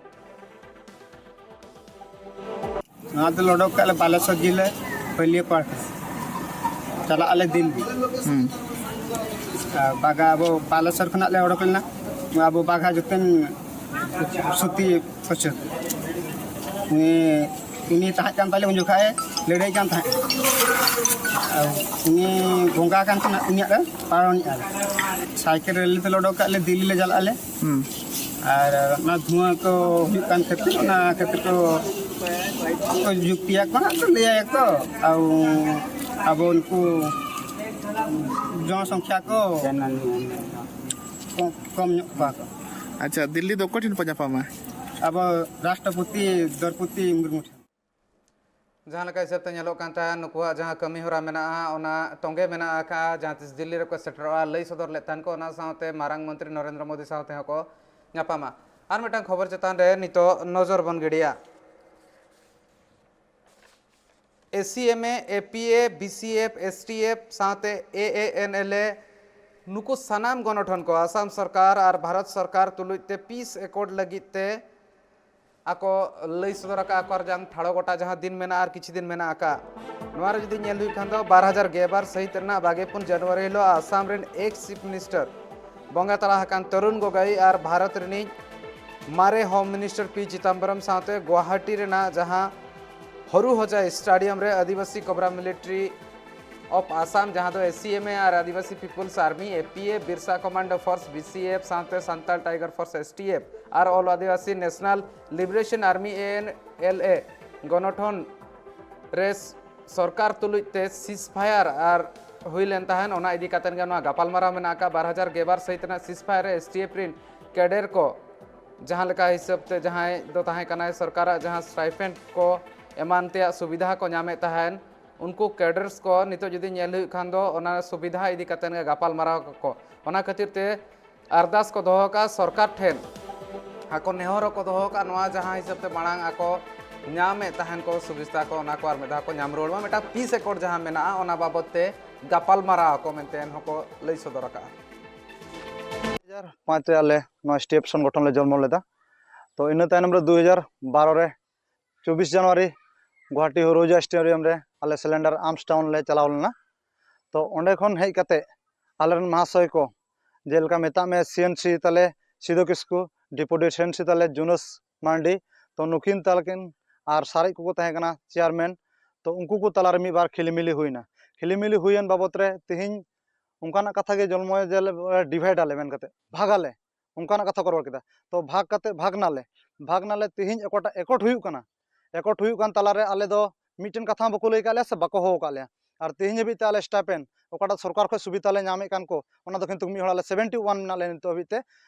ᱱᱚᱣᱟ ᱫᱚ ᱞᱚᱰᱚᱜ ᱠᱟᱜ ᱞᱮ ᱵᱟᱞᱮᱥᱚᱨ ᱡᱤᱞᱟᱹ ᱯᱟᱹᱞᱤᱭᱟᱹ ᱯᱟᱦᱟᱴᱟ, ᱪᱟᱞᱟᱜ ᱟᱞᱮ ᱫᱤᱞᱞᱤ᱾ ᱦᱩᱸ᱾ ᱟᱨ ᱵᱟᱜᱟ ᱟᱵᱚ ᱵᱟᱞᱮᱥᱚᱨ ᱠᱷᱚᱱᱟᱜ ᱞᱮ ᱚᱰᱚᱠ ᱞᱮᱱᱟ᱾ ᱟᱵᱚ ᱵᱟᱜᱟ ᱡᱚᱛᱮᱱ ᱥᱩᱛᱤ ᱯᱚᱪᱷᱚᱫ ᱩᱱᱤ ᱩᱱᱤ ᱛᱟᱦᱮᱸ ᱠᱟᱱ ᱛᱟᱞᱮ ᱩᱱ ᱡᱚᱠᱷᱟᱡ ᱮ ᱞᱟᱹᱲᱦᱟᱹᱭ ᱠᱟᱱ ᱛᱟᱦᱮᱸᱫ᱾ ᱟᱨ ᱩᱱᱤ ᱵᱚᱸᱜᱟ ᱠᱟᱱ ᱠᱷᱟᱱ ᱩᱱᱤᱭᱟᱜ ᱞᱮ ᱯᱟᱨᱚᱢᱮᱜᱼᱟ ᱞᱮ᱾ ᱥᱟᱭᱠᱮᱞ ᱨᱮᱞᱤ ᱛᱮᱞᱮ ᱚᱰᱚᱠ ᱠᱟᱜ ᱞᱮ ᱫᱤᱞᱞᱤ ᱞᱮ ᱪᱟᱞᱟᱜ ᱟᱞᱮ᱾ ᱦᱩᱸ᱾ ᱟᱨ ᱚᱱᱟ ᱫᱷᱩᱣᱟᱹ ᱠᱚ ᱦᱩᱭᱩᱜ ᱠᱟᱱ ᱠᱷᱟᱹᱛᱤᱨ ᱚᱱᱟ ᱠᱷᱟᱹᱛᱤᱨ ᱠᱚ ᱠᱚ ᱡᱩᱠᱛᱤᱭᱟᱠᱚ ᱦᱟᱸᱜ ᱠᱚ ᱞᱟᱹᱭᱟᱠᱚ᱾ ᱟᱨ ᱟᱵᱚ ᱩᱱᱠᱩ ᱡᱚᱱᱥᱚᱝᱠᱷᱭᱟ ᱠᱚ ᱠᱚᱢ ᱠᱚᱢ ᱧᱚᱜ ᱠᱚᱣᱟ ᱠᱚ᱾ ᱟᱪᱪᱷᱟ, ᱫᱤᱞᱞᱤ ᱫᱚ ᱚᱠᱚᱭ ᱴᱷᱮᱱ ᱯᱮ ᱧᱟᱯᱟᱢᱟ? ᱟᱵᱚ ᱨᱟᱥᱴᱨᱚᱯᱚᱛᱤ ᱫᱨᱚᱣᱯᱚᱫᱤ ᱢᱩᱨᱢᱩ ᱴᱷᱮᱱ᱾ ᱡᱟᱦᱟᱸ ᱞᱮᱠᱟ ᱦᱤᱥᱟᱹᱵ ᱛᱮ ᱧᱮᱞᱚᱜ ᱠᱟᱱ ᱛᱟᱦᱮᱸᱫ, ᱱᱩᱠᱩᱣᱟᱜ ᱡᱟᱦᱟᱸ ᱠᱟᱹᱢᱤ ᱦᱚᱨᱟ ᱢᱮᱱᱟᱜᱼᱟ, ᱚᱱᱟ ᱛᱚᱸᱜᱮ ᱢᱮᱱᱟᱜ ᱟᱠᱟᱫᱼᱟ᱾ ᱡᱟᱦᱟᱸ ᱛᱤᱥ ᱫᱤᱞᱞᱤ ᱨᱮᱠᱚ ᱥᱮᱴᱮᱨᱚᱜᱼᱟ, ᱞᱟᱹᱭ ᱥᱚᱫᱚᱨ ᱞᱮᱫ ᱛᱟᱦᱮᱸᱫ ᱠᱚ᱾ ᱚᱱᱟ ᱥᱟᱶᱛᱮ ᱢᱟᱨᱟᱝ ᱢᱚᱱᱛᱨᱤ ᱱᱚᱨᱮᱱᱫᱨᱚ ᱢᱳᱫᱤ ᱥᱟᱶ ᱛᱮᱦᱚᱸ ᱠᱚ ᱧᱟᱯᱟᱢᱟ᱾ ᱟᱨ ᱢᱤᱫᱴᱟᱝ ᱠᱷᱚᱵᱚᱨ ᱪᱮᱛᱟᱱ ᱨᱮ ᱱᱤᱛᱚᱜ ᱱᱚᱡᱚᱨ ᱵᱚᱱ ᱜᱤᱰᱤᱭᱟ᱾ ᱮᱥᱤᱮᱢᱮ, ᱮᱯᱤᱮ, ᱵᱤᱥᱤᱮᱯᱷ, ᱮᱥᱴᱤᱮᱯᱷ ᱥᱟᱶᱛᱮ ᱮᱮᱮᱱᱮᱞᱮ, ᱱᱩᱠᱩ ᱥᱟᱱᱟᱢ ᱜᱚᱱᱚᱴᱷᱚᱱ ᱠᱚ ᱟᱥᱟᱢ ᱥᱚᱨᱠᱟᱨ ᱟᱨ ᱵᱷᱟᱨᱚᱛ ᱥᱚᱨᱠᱟᱨ ᱛᱩᱞᱩᱡ ᱛᱮ ᱯᱤᱥ ᱮᱠᱚᱨᱰ ᱞᱟᱹᱜᱤᱫ ᱛᱮ ᱟᱠᱚ ᱞᱟᱹᱭ ᱥᱚᱫᱚᱨ ᱟᱠᱟᱫᱼᱟ᱾ ᱟᱠᱚ ᱟᱨ ᱡᱟᱝ ᱴᱷᱟᱲᱚ ᱜᱚᱴᱟ ᱡᱟᱦᱟᱸ ᱫᱤᱱ ᱢᱮᱱᱟᱜᱼᱟ ᱟᱨ ᱠᱤᱪᱷᱩ ᱫᱤᱱ ᱢᱮᱱᱟᱜ ᱟᱠᱟᱫᱼᱟ᱾ ᱱᱚᱣᱟ ᱨᱮ ᱡᱩᱫᱤ ᱧᱮᱞ ᱦᱩᱭᱩᱜ ᱠᱷᱟᱱ ᱫᱚ, ᱵᱟᱨ ᱦᱟᱡᱟᱨ ᱜᱮᱞ ᱵᱟᱨ ᱥᱟᱹᱦᱤᱛ ᱨᱮᱱᱟᱜ ᱵᱟᱜᱮ ᱯᱩᱱ ᱡᱟᱱᱩᱣᱟᱨᱤ ᱦᱤᱞᱳᱜ ᱟᱥᱟᱢ ᱨᱮᱱ ᱮᱠᱥ ᱪᱤᱯ ᱢᱤᱱᱤᱥᱴᱟᱨ ᱵᱚᱸᱜᱟ ᱛᱟᱞᱟ ᱟᱠᱟᱱ ᱛᱚᱨᱩᱱ ᱜᱚᱜᱚᱭ ᱟᱨ ᱵᱷᱟᱨᱚᱛ ᱨᱤᱱᱤᱡ ᱢᱟᱨᱮ ᱦᱳᱢ ᱢᱤᱱᱤᱥᱴᱟᱨ ᱯᱤ ᱪᱤᱫᱟᱢᱵᱚᱨᱚᱢ ᱥᱟᱶᱛᱮ ᱜᱩᱣᱟᱦᱟᱴᱤ ᱨᱮᱱᱟᱜ ᱡᱟᱦᱟᱸ ᱦᱚᱨᱩ ᱦᱚᱡᱟ ᱥᱴᱮᱰᱤᱭᱟᱢ ᱨᱮ ᱟᱹᱫᱤᱵᱟᱹᱥᱤ ᱠᱚᱵᱨᱟ ᱢᱤᱞᱤᱴᱟᱨᱤ ᱚᱯᱷ ᱟᱥᱟᱢ, ᱡᱟᱦᱟᱸ ᱫᱚ ᱮᱥᱤᱮᱢᱮ ᱟᱨ ᱟᱹᱫᱤᱵᱟᱹᱥᱤ ᱯᱤᱯᱩᱞᱥ ᱟᱨᱢᱤ, ᱮᱯᱤᱮ, ᱵᱤᱨᱥᱟ ᱠᱚᱢᱟᱱᱰᱳ ᱯᱷᱳᱨᱥ, ᱵᱤᱥᱤᱮᱯᱷ ᱥᱟᱶᱛᱮ ᱥᱟᱱᱛᱟᱞ ᱴᱟᱭᱜᱟᱨ ᱯᱷᱳᱨᱥ, ᱮᱥᱴᱤᱮᱯᱷ ᱟᱨ ᱚᱞ ᱟᱹᱫᱤᱵᱟᱹᱥᱤ ᱱᱮᱥᱱᱟᱞ ᱞᱤᱵᱟᱨᱮᱥᱚᱱ ᱟᱨᱢᱤ, ᱮᱮᱱᱮᱞᱮ, ᱜᱚᱱᱚᱴᱷᱚᱱ ᱨᱮ ᱥᱚᱨᱠᱟᱨ ᱛᱩᱞᱩᱡ ᱛᱮ ᱥᱤᱥᱯᱷᱟᱭᱟᱨ ᱟᱨ ᱦᱩᱭ ᱞᱮᱱ ᱛᱟᱦᱮᱸᱱ, ᱚᱱᱟ ᱤᱫᱤ ᱠᱟᱛᱮ ᱜᱮ ᱱᱚᱣᱟ ᱜᱟᱯᱟᱞᱢᱟᱨᱟᱣ ᱢᱮᱱᱟᱜ ᱟᱠᱟᱫ᱾ ᱵᱟᱨ ᱦᱟᱡᱟᱨ ᱜᱮᱞ ᱵᱟᱨ ᱥᱟᱹᱦᱤᱛ ᱨᱮᱱᱟᱜ ᱥᱤᱥᱯᱷᱟᱭᱟᱨ ᱨᱮ ᱮᱥᱴᱤᱮᱯᱷ ᱨᱤᱱ ᱠᱮᱰᱮᱨ ᱠᱚ ᱡᱟᱦᱟᱸ ᱞᱮᱠᱟ ᱦᱤᱥᱟᱹᱵ ᱛᱮ ᱡᱟᱦᱟᱸᱭ ᱫᱚ ᱛᱟᱦᱮᱸ ᱠᱟᱱᱟᱭ ᱥᱚᱨᱠᱟᱨᱟᱜ ᱡᱟᱦᱟᱸ stipend ᱠᱚ ᱮᱢᱟᱱ ᱛᱮᱭᱟᱜ ᱥᱩᱵᱤᱫᱷᱟ ᱠᱚ ᱧᱟᱢᱮᱫ ᱛᱟᱦᱮᱸᱱ, ᱩᱱᱠᱩ cadres ᱠᱚ ᱱᱤᱛᱚᱜ ᱡᱩᱫᱤ ᱧᱮᱞ ᱦᱩᱭᱩᱜ ᱠᱷᱟᱱ ᱫᱚ ᱚᱱᱟ ᱥᱩᱵᱤᱫᱷᱟ ᱤᱫᱤ ᱠᱟᱛᱮ ᱜᱮ ᱜᱟᱯᱟᱞ ᱢᱟᱨᱟᱣ ᱠᱚ, ᱚᱱᱟ ᱠᱷᱟᱹᱛᱤᱨ ᱛᱮ ᱟᱨᱫᱟᱥ ᱠᱚ ᱫᱚᱦᱚ ᱠᱟᱜᱼᱟ ᱥᱚᱨᱠᱟᱨ ᱴᱷᱮᱱ, ᱟᱠᱚ ᱱᱮᱦᱚᱨ ᱦᱚᱸᱠᱚ ᱫᱚᱦᱚ ᱠᱟᱜᱼᱟ ᱱᱚᱣᱟ ᱡᱟᱦᱟᱸ ᱦᱤᱥᱟᱹᱵ ᱛᱮ ᱢᱟᱲᱟᱝ ᱟᱠᱚ ᱧᱟᱢᱮᱫ ᱛᱟᱦᱮᱸᱱ ᱠᱚ ᱥᱩᱵᱤᱫᱷᱟ ᱠᱚ, ᱚᱱᱟ ᱠᱚ ᱟᱨ ᱢᱤᱫ ᱫᱷᱟᱣ ᱠᱚ ᱧᱟᱢ ᱨᱩᱣᱟᱹᱲ ᱢᱟ, ᱢᱤᱫᱴᱟᱝ peace accord ᱡᱟᱦᱟᱸ ᱢᱮᱱᱟᱜᱼᱟ ᱚᱱᱟ ᱵᱟᱵᱚᱛ ᱛᱮ ᱜᱟᱯᱟᱞ ᱢᱟᱨᱟᱣ ᱟᱠᱚ ᱢᱮᱱᱛᱮ ᱦᱚᱸᱠᱚ ᱞᱟᱹᱭ ᱥᱚᱫᱚᱨ ᱟᱠᱟᱫᱼᱟ᱾ ᱫᱩ ᱦᱟᱡᱟᱨ ᱯᱟᱸᱪ ᱨᱮ ᱟᱞᱮ ᱱᱚᱣᱟ ST option ᱜᱚᱴᱷᱚᱱ ᱞᱮ ᱡᱚᱱᱢᱚ ᱞᱮᱫᱟ᱾ ᱛᱚ ᱤᱱᱟᱹ ᱛᱟᱭᱱᱚᱢ ᱨᱮ ᱫᱩ ᱦᱟᱡᱟᱨ ᱵᱟᱨᱚ ᱨᱮ ᱪᱚᱵᱵᱤᱥ ᱡᱟᱱᱩᱣᱟᱨᱤ ᱜᱩᱣᱟᱦᱟᱴᱤ ᱦᱳᱨᱳᱡᱟ stadium ᱨᱮ ᱟᱞᱮ ᱥᱮᱞᱮᱱᱰᱟᱨ ᱟᱨᱢᱥ ᱴᱟᱣᱩᱱ ᱞᱮ ᱪᱟᱞᱟᱣ ᱞᱮᱱᱟ᱾ ᱛᱚ ᱚᱸᱰᱮ ᱠᱷᱚᱱ ᱦᱮᱡ ᱠᱟᱛᱮ ᱟᱞᱮᱨᱮᱱ ᱢᱟᱦᱟᱥᱚᱭ ᱠᱚ, ᱡᱮᱞᱮᱠᱟ ᱢᱮᱛᱟᱜ ᱢᱮ CNC ᱛᱟᱞᱮ ᱥᱤᱫᱩ ᱠᱤᱥᱠᱩ, deputy CNC ᱛᱟᱞᱮ ᱡᱩᱱᱩᱥ ᱢᱟᱨᱰᱤ, ᱛᱚ ᱱᱩᱠᱤᱱ ᱛᱟᱞᱠᱤᱱ ᱟᱨ ᱥᱟᱨᱮᱡ ᱠᱚᱠᱚ ᱛᱟᱦᱮᱸ ᱠᱟᱱᱟ chairman᱾ ᱛᱚ ᱩᱱᱠᱩ ᱠᱚ ᱛᱟᱞᱟᱨᱮ ᱢᱤᱫ ᱵᱟᱨ ᱠᱷᱤᱞᱤᱢᱤᱞᱤ ᱦᱩᱭᱱᱟ᱾ ᱠᱷᱤᱞᱤᱢᱤᱞᱤ ᱦᱩᱭᱮᱱ ᱵᱟᱵᱚᱛ ᱨᱮ ᱛᱮᱦᱮᱧ ᱚᱱᱠᱟᱱᱟᱜ ᱠᱟᱛᱷᱟ ᱜᱮ ᱡᱚᱱᱢᱚᱭ ᱡᱮ divide ᱟᱞᱮ ᱢᱮᱱ ᱠᱟᱛᱮ, ᱵᱷᱟᱜᱽ ᱟᱞᱮ, ᱚᱱᱠᱟᱱᱟᱜ ᱠᱟᱛᱷᱟ ᱠᱚ ᱨᱚᱲ ᱠᱮᱫᱟ᱾ ᱛᱚ ᱵᱷᱟᱜᱽ ᱠᱟᱛᱮ ᱵᱷᱟᱜᱽ ᱱᱟᱞᱮ, ᱵᱷᱟᱜᱽ ᱱᱟᱞᱮ ᱛᱮᱦᱮᱧ ᱚᱠᱟᱴᱟᱜ accord ᱦᱩᱭᱩᱜ ᱠᱟᱱᱟ, accord ᱦᱩᱭᱩᱜ ᱠᱟᱱ ᱛᱟᱞᱟᱨᱮ ᱟᱞᱮ ᱫᱚ ᱢᱤᱫᱴᱮᱱ ᱠᱟᱛᱷᱟ ᱦᱚᱸ ᱵᱟᱠᱚ ᱞᱟᱹᱭ ᱠᱟᱜ ᱞᱮᱭᱟ ᱥᱮ ᱵᱟᱠᱚ ᱦᱚᱦᱚ ᱠᱟᱜ ᱞᱮᱭᱟ᱾ ᱟᱨ ᱛᱮᱦᱮᱧ ᱦᱟᱹᱵᱤᱡ ᱛᱮ ᱟᱞᱮ stipend ᱚᱠᱟᱴᱟᱜ ᱥᱚᱨᱠᱟᱨ ᱠᱷᱚᱱ ᱥᱩᱵᱤᱫᱷᱟ ᱞᱮ ᱧᱟᱢᱮᱫ ᱠᱟᱱ ᱠᱚ, ᱚᱱᱟ ᱫᱚ ᱠᱤᱱᱛᱩ ᱢᱤᱫ ᱦᱚᱲ ᱟᱞᱮ seventy one ᱢᱮᱱᱟᱜ ᱞᱮᱭᱟ ᱱᱤᱛᱚᱜ ᱦᱟᱹᱵᱤᱡ ᱛᱮ,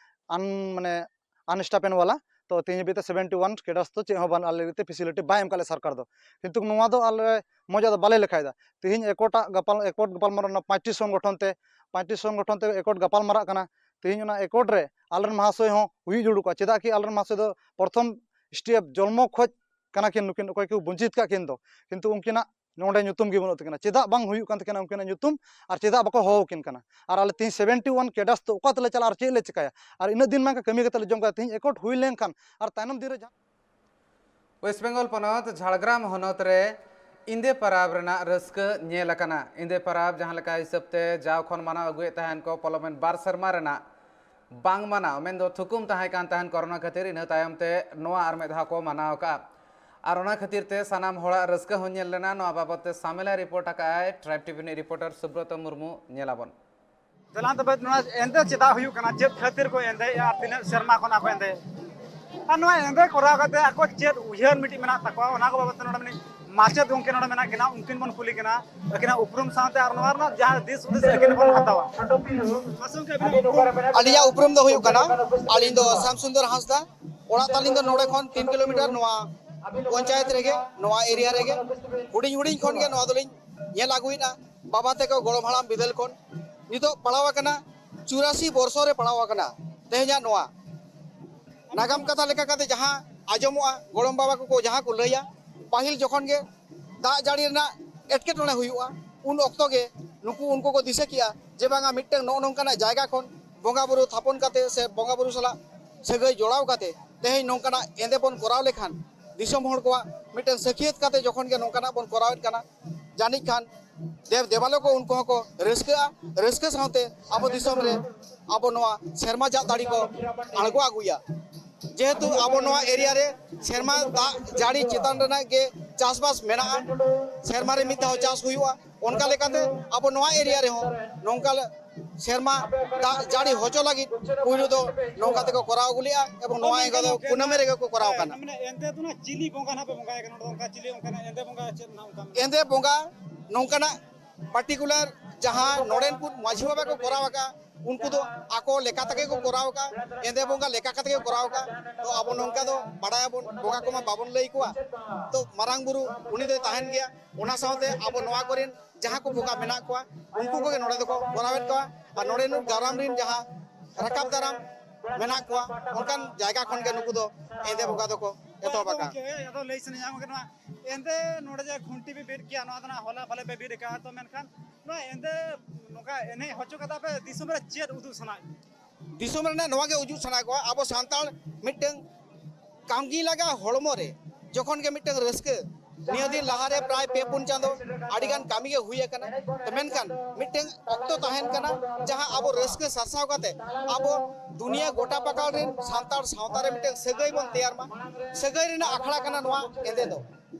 ᱟᱱ ᱢᱟᱱᱮ unstipend ᱵᱟᱞᱟ᱾ ᱛᱚ ᱛᱮᱦᱮᱧ ᱦᱟᱹᱵᱤᱡ ᱛᱮ seventy one cadres ᱫᱚ ᱪᱮᱫ ᱦᱚᱸ ᱵᱟᱝ ᱟᱞᱮ ᱞᱟᱹᱜᱤᱫ ᱛᱮ facility ᱵᱟᱭ ᱮᱢ ᱠᱟᱜ ᱞᱮᱭᱟ ᱥᱚᱨᱠᱟᱨ ᱫᱚ᱾ ᱠᱤᱱᱛᱩ ᱱᱚᱣᱟ ᱫᱚ ᱟᱞᱮ ᱢᱚᱡᱽ ᱫᱚ ᱵᱟᱞᱮ ᱞᱮᱠᱷᱟᱭᱮᱫᱟ᱾ ᱛᱮᱦᱮᱧ accord ᱟᱜ ᱜᱟᱯᱟᱞ, accord ᱜᱟᱯᱟᱞ ᱢᱟᱨᱟᱣ ᱚᱱᱟ ᱯᱟᱸᱪᱴᱤ ᱥᱚᱝᱜᱚᱴᱷᱚᱱ ᱛᱮ, ᱯᱟᱸᱪᱴᱤ ᱥᱚᱝᱜᱚᱴᱷᱚᱱ ᱛᱮ accord ᱜᱟᱯᱟᱞ ᱢᱟᱨᱟᱜ ᱠᱟᱱᱟ᱾ ᱛᱮᱦᱮᱧ ᱚᱱᱟ accord ᱨᱮ ᱟᱞᱮᱨᱮᱱ ᱢᱟᱦᱟᱥᱚᱭ ᱦᱚᱸ ᱦᱩᱭ ᱡᱟᱹᱨᱩᱲ ᱠᱚᱣᱟ᱾ ᱪᱮᱫᱟᱜ ᱠᱤ ᱟᱞᱮᱨᱮᱱ ᱢᱟᱦᱟᱥᱚᱭ ᱫᱚ ᱯᱨᱚᱛᱷᱚᱢ step ᱡᱚᱱᱢᱚ ᱠᱷᱚᱡ ᱠᱟᱱᱟ ᱠᱤᱱ ᱱᱩᱠᱤᱱ, ᱚᱠᱚᱭ ᱠᱚ ᱵᱚᱧᱪᱤᱛ ᱠᱟᱜ ᱠᱤᱱ ᱫᱚ, ᱠᱤᱱᱛᱩ ᱩᱱᱠᱤᱱᱟᱜ ᱱᱚᱰᱮ ᱧᱩᱛᱩᱢ ᱜᱮ ᱵᱟᱹᱱᱩᱜ ᱛᱟᱹᱠᱤᱱᱟ᱾ ᱪᱮᱫᱟᱜ ᱵᱟᱝ ᱦᱩᱭᱩᱜ ᱠᱟᱱ ᱛᱟᱹᱠᱤᱱᱟ ᱩᱱᱠᱤᱱᱟᱜ ᱧᱩᱛᱩᱢ ᱟᱨ ᱪᱮᱫᱟᱜ ᱵᱟᱠᱚ ᱦᱚᱦᱚ ᱟᱹᱠᱤᱱ ᱠᱟᱱᱟ? ᱟᱨ ᱟᱞᱮ ᱛᱮᱦᱮᱧ seventy one cadres ᱫᱚ ᱚᱠᱟ ᱛᱮᱞᱮ ᱪᱟᱞᱟᱜᱼᱟ ᱟᱨ ᱪᱮᱫ ᱞᱮ ᱪᱤᱠᱟᱹᱭᱟ? ᱟᱨ ᱤᱱᱟᱹᱜ ᱫᱤᱱ ᱢᱟ ᱠᱟᱹᱢᱤ ᱠᱟᱛᱮ ᱞᱮ ᱡᱚᱢ ᱠᱟᱜᱼᱟ᱾ ᱛᱮᱦᱮᱧ accord ᱦᱩᱭ ᱞᱮᱱᱠᱷᱟᱱ ᱟᱨ ᱛᱟᱭᱱᱚᱢ ᱫᱤᱱ ᱨᱮ ᱡᱟᱦᱟᱸ West Bengal ᱯᱚᱱᱚᱛ ᱡᱷᱟᱲᱜᱨᱟᱢ ᱦᱚᱱᱚᱛ ᱨᱮ ᱤᱸᱫᱮ ᱯᱟᱨᱟᱵᱽ ᱨᱮᱱᱟᱜ ᱨᱟᱹᱥᱠᱟᱹ ᱧᱮᱞ ᱟᱠᱟᱱᱟ᱾ ᱤᱸᱫᱮ ᱯᱟᱨᱟᱵᱽ ᱡᱟᱦᱟᱸ ᱞᱮᱠᱟ ᱦᱤᱥᱟᱹᱵ ᱛᱮ ᱡᱟᱣ ᱠᱷᱚᱱ ᱢᱟᱱᱟᱣ ᱟᱹᱜᱩᱭᱮᱫ ᱛᱟᱦᱮᱱ ᱠᱚ, ᱯᱚᱞᱚᱢᱮᱱ ᱵᱟᱨ ᱥᱮᱨᱢᱟ ᱨᱮᱱᱟᱜ ᱵᱟᱝ ᱢᱟᱱᱟᱣ, ᱢᱮᱱᱫᱚ ᱛᱷᱩᱠᱩᱢ ᱛᱟᱦᱮᱸ ᱠᱟᱱ ᱛᱟᱦᱮᱱ ᱠᱚᱨᱳᱱᱟ ᱠᱷᱟᱹᱛᱤᱨ, ᱤᱱᱟᱹ ᱛᱟᱭᱚᱢ ᱛᱮ ᱱᱚᱣᱟ ᱟᱨ ᱢᱤᱫ ᱫᱷᱟᱣ ᱠᱚ ᱢᱟᱱᱟᱣ ᱟᱠᱟᱫᱼᱟ᱾ ᱟᱨ ᱚᱱᱟ ᱠᱷᱟᱹᱛᱤᱨ ᱛᱮ ᱥᱟᱱᱟᱢ ᱦᱚᱲᱟᱜ ᱨᱟᱹᱥᱠᱟᱹ ᱦᱚᱸ ᱧᱮᱞ ᱞᱮᱱᱟ᱾ ᱱᱚᱣᱟ ᱵᱟᱵᱚᱛ ᱛᱮ ᱥᱟᱢᱮᱞᱟᱭ ᱨᱤᱯᱳᱨᱴ ᱟᱠᱟᱫᱼᱟᱭ Tribe TV ᱨᱤᱱᱤᱡ ᱨᱤᱯᱳᱨᱴᱟᱨ ᱥᱩᱵᱨᱚᱛᱚ ᱢᱩᱨᱢᱩ᱾ ᱧᱮᱞᱟᱵᱚᱱ᱾ ᱫᱮᱞᱟ ᱛᱚᱵᱮ ᱱᱚᱣᱟ ᱮᱸᱫᱮ ᱪᱮᱫᱟᱜ ᱦᱩᱭᱩᱜ ᱠᱟᱱᱟ, ᱪᱮᱫ ᱠᱷᱟᱹᱛᱤᱨ ᱠᱚ ᱮᱸᱫᱮᱭᱮᱜᱼᱟ ᱟᱨ ᱛᱤᱱᱟᱹᱜ ᱥᱮᱨᱢᱟ ᱠᱷᱚᱱᱟᱜ ᱠᱚ ᱮᱸᱫᱮᱭᱮᱫ? ᱟᱨ ᱱᱚᱣᱟ ᱮᱸᱫᱮ ᱠᱚᱨᱟᱣ ᱠᱟᱛᱮ ᱟᱠᱚ ᱪᱮᱫ ᱩᱭᱦᱟᱹᱨ ᱢᱤᱫᱴᱤᱡ ᱢᱮᱱᱟᱜ ᱛᱟᱠᱚᱣᱟ, ᱚᱱᱟ ᱠᱚ ᱵᱟᱵᱚᱛ ᱛᱮ ᱱᱚᱰᱮ ᱢᱤᱫᱴᱤᱡ ᱢᱟᱪᱮᱫ ᱜᱚᱢᱠᱮ ᱱᱚᱰᱮ ᱢᱮᱱᱟᱜ ᱠᱤᱱᱟ, ᱩᱱᱠᱤᱱ ᱵᱚᱱ ᱠᱩᱞᱤ ᱠᱤᱱᱟ ᱟᱹᱠᱤᱱᱟᱜ ᱩᱯᱨᱩᱢ ᱥᱟᱶᱛᱮ ᱟᱨ ᱱᱚᱣᱟ ᱨᱮᱱᱟᱜ ᱡᱟᱦᱟᱸ ᱫᱤᱥ ᱦᱩᱫᱤᱥ ᱟᱹᱠᱤᱱ ᱵᱚᱱ ᱦᱟᱛᱟᱣᱟ᱾ ᱢᱟᱥᱮ ᱜᱚᱢᱠᱮ, ᱟᱹᱵᱤᱱᱟᱜ ᱩᱯᱨᱩᱢ? ᱟᱹᱞᱤᱧᱟᱜ ᱩᱯᱨᱩᱢ ᱫᱚ ᱦᱩᱭᱩᱜ ᱠᱟᱱᱟ, ᱟᱹᱞᱤᱧ ᱫᱚ ᱥᱟᱢ ᱥᱩᱱᱫᱚᱨ ᱦᱟᱸᱥᱫᱟ᱾ ᱚᱲᱟᱜ ᱛᱟᱹᱞᱤᱧ ᱫᱚ ᱱᱚᱰᱮ ᱠᱷᱚᱱ ᱛᱤᱱ ᱠᱤᱞᱳᱢᱤᱴᱟᱨ, ᱱᱚᱣᱟ ᱯᱚᱧᱪᱟᱭᱮᱛ ᱨᱮᱜᱮ, ᱱᱚᱣᱟ ᱮᱨᱤᱭᱟ ᱨᱮᱜᱮ᱾ ᱦᱩᱰᱤᱧ ᱦᱩᱰᱤᱧ ᱠᱷᱚᱱ ᱜᱮ ᱱᱚᱣᱟ ᱫᱚᱞᱤᱧ ᱧᱮᱞ ᱟᱹᱜᱩᱭᱮᱫᱼᱟ, ᱵᱟᱵᱟ ᱛᱟᱠᱚ ᱜᱚᱲᱚᱢ ᱦᱟᱲᱟᱢ ᱵᱤᱫᱟᱹᱞ ᱠᱷᱚᱱ᱾ ᱱᱤᱛᱚᱜ ᱯᱟᱲᱟᱣ ᱟᱠᱟᱱᱟ, ᱪᱩᱨᱟᱥᱤ ᱵᱚᱨᱥᱚ ᱨᱮ ᱯᱟᱲᱟᱣ ᱟᱠᱟᱱᱟ ᱛᱮᱦᱮᱧᱟᱜ ᱱᱚᱣᱟ᱾ ᱱᱟᱜᱟᱢ ᱠᱟᱛᱷᱟ ᱞᱮᱠᱟ ᱠᱟᱛᱮ ᱡᱟᱦᱟᱸ ᱟᱸᱡᱚᱢᱚᱜᱼᱟ, ᱜᱚᱲᱚᱢ ᱵᱟᱵᱟ ᱠᱚᱠᱚ ᱡᱟᱦᱟᱸ ᱠᱚ ᱞᱟᱹᱭᱟ, ᱯᱟᱹᱦᱤᱞ ᱡᱚᱠᱷᱚᱱ ᱜᱮ ᱫᱟᱜ ᱡᱟᱹᱲᱤ ᱨᱮᱱᱟᱜ ᱮᱴᱠᱮᱴᱚᱬᱮ ᱦᱩᱭᱩᱜᱼᱟ, ᱩᱱ ᱚᱠᱛᱚ ᱜᱮ ᱱᱩᱠᱩ, ᱩᱱᱠᱩ ᱠᱚ ᱫᱤᱥᱟᱹ ᱠᱮᱜᱼᱟ ᱡᱮ ᱵᱟᱝᱟ, ᱢᱤᱫᱴᱟᱝ ᱱᱚᱜᱼᱚ ᱱᱚᱝᱠᱟᱱᱟᱜ ᱡᱟᱭᱜᱟ ᱠᱷᱚᱱ ᱵᱚᱸᱜᱟ ᱵᱩᱨᱩ ᱛᱷᱟᱯᱚᱱ ᱠᱟᱛᱮ ᱥᱮ ᱵᱚᱸᱜᱟ ᱵᱩᱨᱩ ᱥᱟᱞᱟᱜ ᱥᱟᱹᱜᱟᱹᱭ ᱡᱚᱲᱟᱣ ᱠᱟᱛᱮ ᱛᱮᱦᱮᱧ ᱱᱚᱝᱠᱟᱱᱟᱜ ᱮᱸᱫᱮ ᱵᱚᱱ ᱠᱚᱨᱟᱣ ᱞᱮᱠᱷᱟᱱ, ᱫᱤᱥᱚᱢ ᱦᱚᱲ ᱠᱚᱣᱟᱜ ᱢᱤᱫᱴᱟᱝ ᱥᱟᱹᱠᱷᱭᱟᱹᱛ ᱠᱟᱛᱮ ᱡᱚᱠᱷᱚᱱ ᱜᱮ ᱱᱚᱝᱠᱟᱱᱟᱜ ᱵᱚᱱ ᱠᱚᱨᱟᱣᱮᱫ ᱠᱟᱱᱟ, ᱡᱟᱹᱱᱤᱡ ᱠᱷᱟᱱ ᱫᱮᱵ ᱫᱮᱵᱟᱞᱳ ᱠᱚ ᱩᱱᱠᱩ ᱦᱚᱸᱠᱚ ᱨᱟᱹᱥᱠᱟᱹᱜᱼᱟ᱾ ᱨᱟᱹᱥᱠᱟᱹ ᱥᱟᱶᱛᱮ ᱟᱵᱚ ᱫᱤᱥᱚᱢ ᱨᱮ ᱟᱵᱚ ᱱᱚᱣᱟ ᱥᱮᱨᱢᱟ ᱡᱟᱜ ᱫᱟᱲᱮ ᱠᱚ ᱟᱬᱜᱚ ᱟᱹᱜᱩᱭᱟ᱾ ᱡᱮᱦᱮᱛᱩ ᱟᱵᱚ ᱱᱚᱣᱟ ᱮᱨᱤᱭᱟ ᱨᱮ ᱥᱮᱨᱢᱟ ᱫᱟᱜ ᱡᱟᱹᱲᱤ ᱪᱮᱛᱟᱱ ᱨᱮᱱᱟᱜ ᱜᱮ ᱪᱟᱥᱵᱟᱥ ᱢᱮᱱᱟᱜᱼᱟ, ᱥᱮᱨᱢᱟ ᱨᱮ ᱢᱤᱫ ᱫᱷᱟᱣ ᱪᱟᱥ ᱦᱩᱭᱩᱜᱼᱟ, ᱚᱱᱠᱟ ᱞᱮᱠᱟᱛᱮ ᱟᱵᱚ ᱱᱚᱣᱟ ᱮᱨᱤᱭᱟ ᱨᱮᱦᱚᱸ ᱱᱚᱝᱠᱟ ᱞᱮ-, ᱥᱮᱨᱢᱟ ᱫᱟᱜ ᱡᱟᱹᱲᱤ ᱦᱚᱪᱚ ᱞᱟᱹᱜᱤᱫ ᱯᱩᱭᱞᱩ ᱫᱚ ᱱᱚᱝᱠᱟ ᱛᱮᱠᱚ ᱠᱚᱨᱟᱣ ᱟᱹᱜᱩ ᱞᱮᱜᱼᱟ ᱮᱵᱚᱝ ᱱᱚᱣᱟ ᱮᱸᱜᱟ ᱫᱚ ᱠᱩᱱᱟᱹᱢᱤ ᱨᱮᱜᱮ ᱠᱚ ᱠᱚᱨᱟᱣ ᱠᱟᱱᱟ᱾ ᱢᱟᱱᱮ ᱮᱱᱛᱮ ᱫᱚ ᱱᱟᱜ ᱪᱤᱞᱤ ᱵᱚᱸᱜᱟ ᱱᱟᱜ ᱯᱮ ᱵᱚᱸᱜᱟᱭ ᱠᱟᱱᱟ? ᱱᱚᱰᱮ ᱫᱚ ᱚᱱᱠᱟ ᱪᱤᱞᱤ ᱚᱱᱠᱟᱱᱟᱜ ᱮᱸᱫᱮ ᱵᱚᱸᱜᱟ ᱪᱮᱫ ᱱᱟᱜ ᱚᱱᱠᱟ ᱢᱮᱱᱟᱜᱼᱟ? ᱮᱸᱫᱮ ᱵᱚᱸᱜᱟ ᱱᱚᱝᱠᱟᱱᱟᱜ ᱯᱟᱨᱴᱤᱠᱩᱞᱟᱨ ᱡᱟᱦᱟᱸ ᱱᱚᱰᱮᱱ ᱠᱚ ᱢᱟᱹᱡᱷᱤ ᱵᱟᱵᱟ ᱠᱚ ᱠᱚᱨᱟᱣ ᱟᱠᱟᱫ, ᱩᱱᱠᱩ ᱫᱚ ᱟᱠᱚ ᱞᱮᱠᱟ ᱛᱮᱜᱮ ᱠᱚ ᱠᱚᱨᱟᱣ ᱟᱠᱟᱫ, ᱮᱸᱫᱮ ᱵᱚᱸᱜᱟ ᱞᱮᱠᱟ ᱠᱟᱛᱮ ᱜᱮ ᱠᱚᱨᱟᱣ ᱟᱠᱟᱫ᱾ ᱛᱚ ᱟᱵᱚ ᱱᱚᱝᱠᱟ ᱫᱚ ᱵᱟᱲᱟᱭᱟᱵᱚᱱ, ᱵᱚᱸᱜᱟ ᱠᱚᱢᱟ ᱵᱟᱵᱚᱱ ᱞᱟᱹᱭ ᱠᱚᱣᱟ᱾ ᱛᱚ ᱢᱟᱨᱟᱝ ᱵᱩᱨᱩ ᱩᱱᱤ ᱫᱚᱭ ᱛᱟᱦᱮᱱ ᱜᱮᱭᱟ, ᱚᱱᱟ ᱥᱟᱶᱛᱮ ᱟᱵᱚ ᱱᱚᱣᱟ ᱠᱚᱨᱮᱱ ᱡᱟᱦᱟᱸ ᱠᱚ ᱵᱚᱸᱜᱟ ᱢᱮᱱᱟᱜ ᱠᱚᱣᱟ, ᱩᱱᱠᱩ ᱠᱚᱜᱮ ᱱᱚᱰᱮ ᱫᱚᱠᱚ ᱠᱚᱨᱟᱣᱮᱫ ᱠᱚᱣᱟ᱾ ᱟᱨ ᱱᱚᱰᱮ ᱱᱩᱠ ᱫᱟᱨᱟᱢ ᱨᱮᱱ ᱡᱟᱦᱟᱸ ᱨᱟᱠᱟᱵ ᱫᱟᱨᱟᱢ ᱢᱮᱱᱟᱜ ᱠᱚᱣᱟ, ᱚᱱᱠᱟᱱ ᱡᱟᱭᱜᱟ ᱠᱷᱚᱱ ᱜᱮ ᱱᱩᱠᱩ ᱫᱚ ᱮᱸᱫᱮ ᱵᱚᱸᱜᱟ ᱫᱚᱠᱚ ᱮᱛᱚᱦᱚᱵ ᱟᱠᱟᱫᱼᱟ᱾ ᱜᱚᱢᱠᱮ, ᱟᱫᱚ ᱞᱟᱹᱭ ᱥᱟᱱᱟᱧᱟ ᱜᱚᱢᱠᱮ, ᱱᱚᱣᱟ ᱮᱸᱫᱮ ᱱᱚᱰᱮ ᱡᱮ ᱠᱷᱩᱱᱴᱤ ᱯᱮ ᱵᱤᱫ ᱠᱮᱜᱼᱟ, ᱱᱚᱣᱟ ᱫᱚ ᱱᱟᱜ ᱦᱚᱞᱟ ᱯᱟᱞᱮ ᱯᱮ ᱵᱤᱫ ᱟᱠᱟᱫᱼᱟ, ᱛᱚ ᱢᱮᱱᱠᱷᱟᱱ ᱱᱚᱣᱟ ᱮᱸᱫᱮ ᱱᱚᱝᱠᱟ ᱮᱱᱮᱡ ᱦᱚᱪᱚ ᱠᱟᱛᱮ ᱟᱯᱮ ᱫᱤᱥᱚᱢ ᱨᱮ ᱪᱮᱫ ᱩᱫᱩᱜ ᱥᱟᱱᱟᱭᱮᱫ ᱯᱮᱭᱟ? ᱫᱤᱥᱚᱢ ᱨᱮᱱᱟᱜ ᱱᱚᱣᱟ ᱜᱮ ᱩᱫᱩᱜ ᱥᱟᱱᱟ ᱠᱚᱣᱟ, ᱟᱵᱚ ᱥᱟᱱᱛᱟᱲ ᱢᱤᱫᱴᱟᱝ ᱠᱟᱹᱢᱤ ᱞᱟᱸᱜᱟ ᱦᱚᱲᱢᱚ ᱨᱮ ᱡᱚᱠᱷᱚᱱ ᱜᱮ ᱢᱤᱫᱴᱟᱝ ᱨᱟᱹᱥᱠᱟᱹ, ᱱᱤᱭᱟᱹ ᱫᱤᱱ ᱞᱟᱦᱟᱨᱮ ᱯᱨᱟᱭ ᱯᱮ ᱯᱩᱱ ᱪᱟᱸᱫᱚ ᱟᱹᱰᱤᱜᱟᱱ ᱠᱟᱹᱢᱤ ᱜᱮ ᱦᱩᱭ ᱟᱠᱟᱱᱟ, ᱛᱚ ᱢᱮᱱᱠᱷᱟᱱ ᱢᱤᱫᱴᱟᱝ ᱚᱠᱛᱚ ᱛᱟᱦᱮᱱ ᱠᱟᱱᱟ, ᱡᱟᱦᱟᱸ ᱟᱵᱚ ᱨᱟᱹᱥᱠᱟᱹ ᱥᱟᱨᱥᱟᱣ ᱠᱟᱛᱮ ᱟᱵᱚ ᱫᱩᱱᱤᱭᱟᱹ ᱜᱚᱴᱟ ᱯᱟᱠᱟᱲ ᱨᱮᱱ ᱥᱟᱱᱛᱟᱲ ᱥᱟᱶᱛᱟ ᱨᱮ ᱢᱤᱫᱴᱟᱝ ᱥᱟᱹᱜᱟᱹᱭ ᱵᱚᱱ ᱛᱮᱭᱟᱨ ᱢᱟ᱾ ᱥᱟᱹᱜᱟᱹᱭ ᱨᱮᱱᱟᱜ ᱟᱠᱷᱲᱟ ᱠᱟᱱᱟ ᱱᱚᱣᱟ ᱮᱸᱫᱮ ᱫᱚ᱾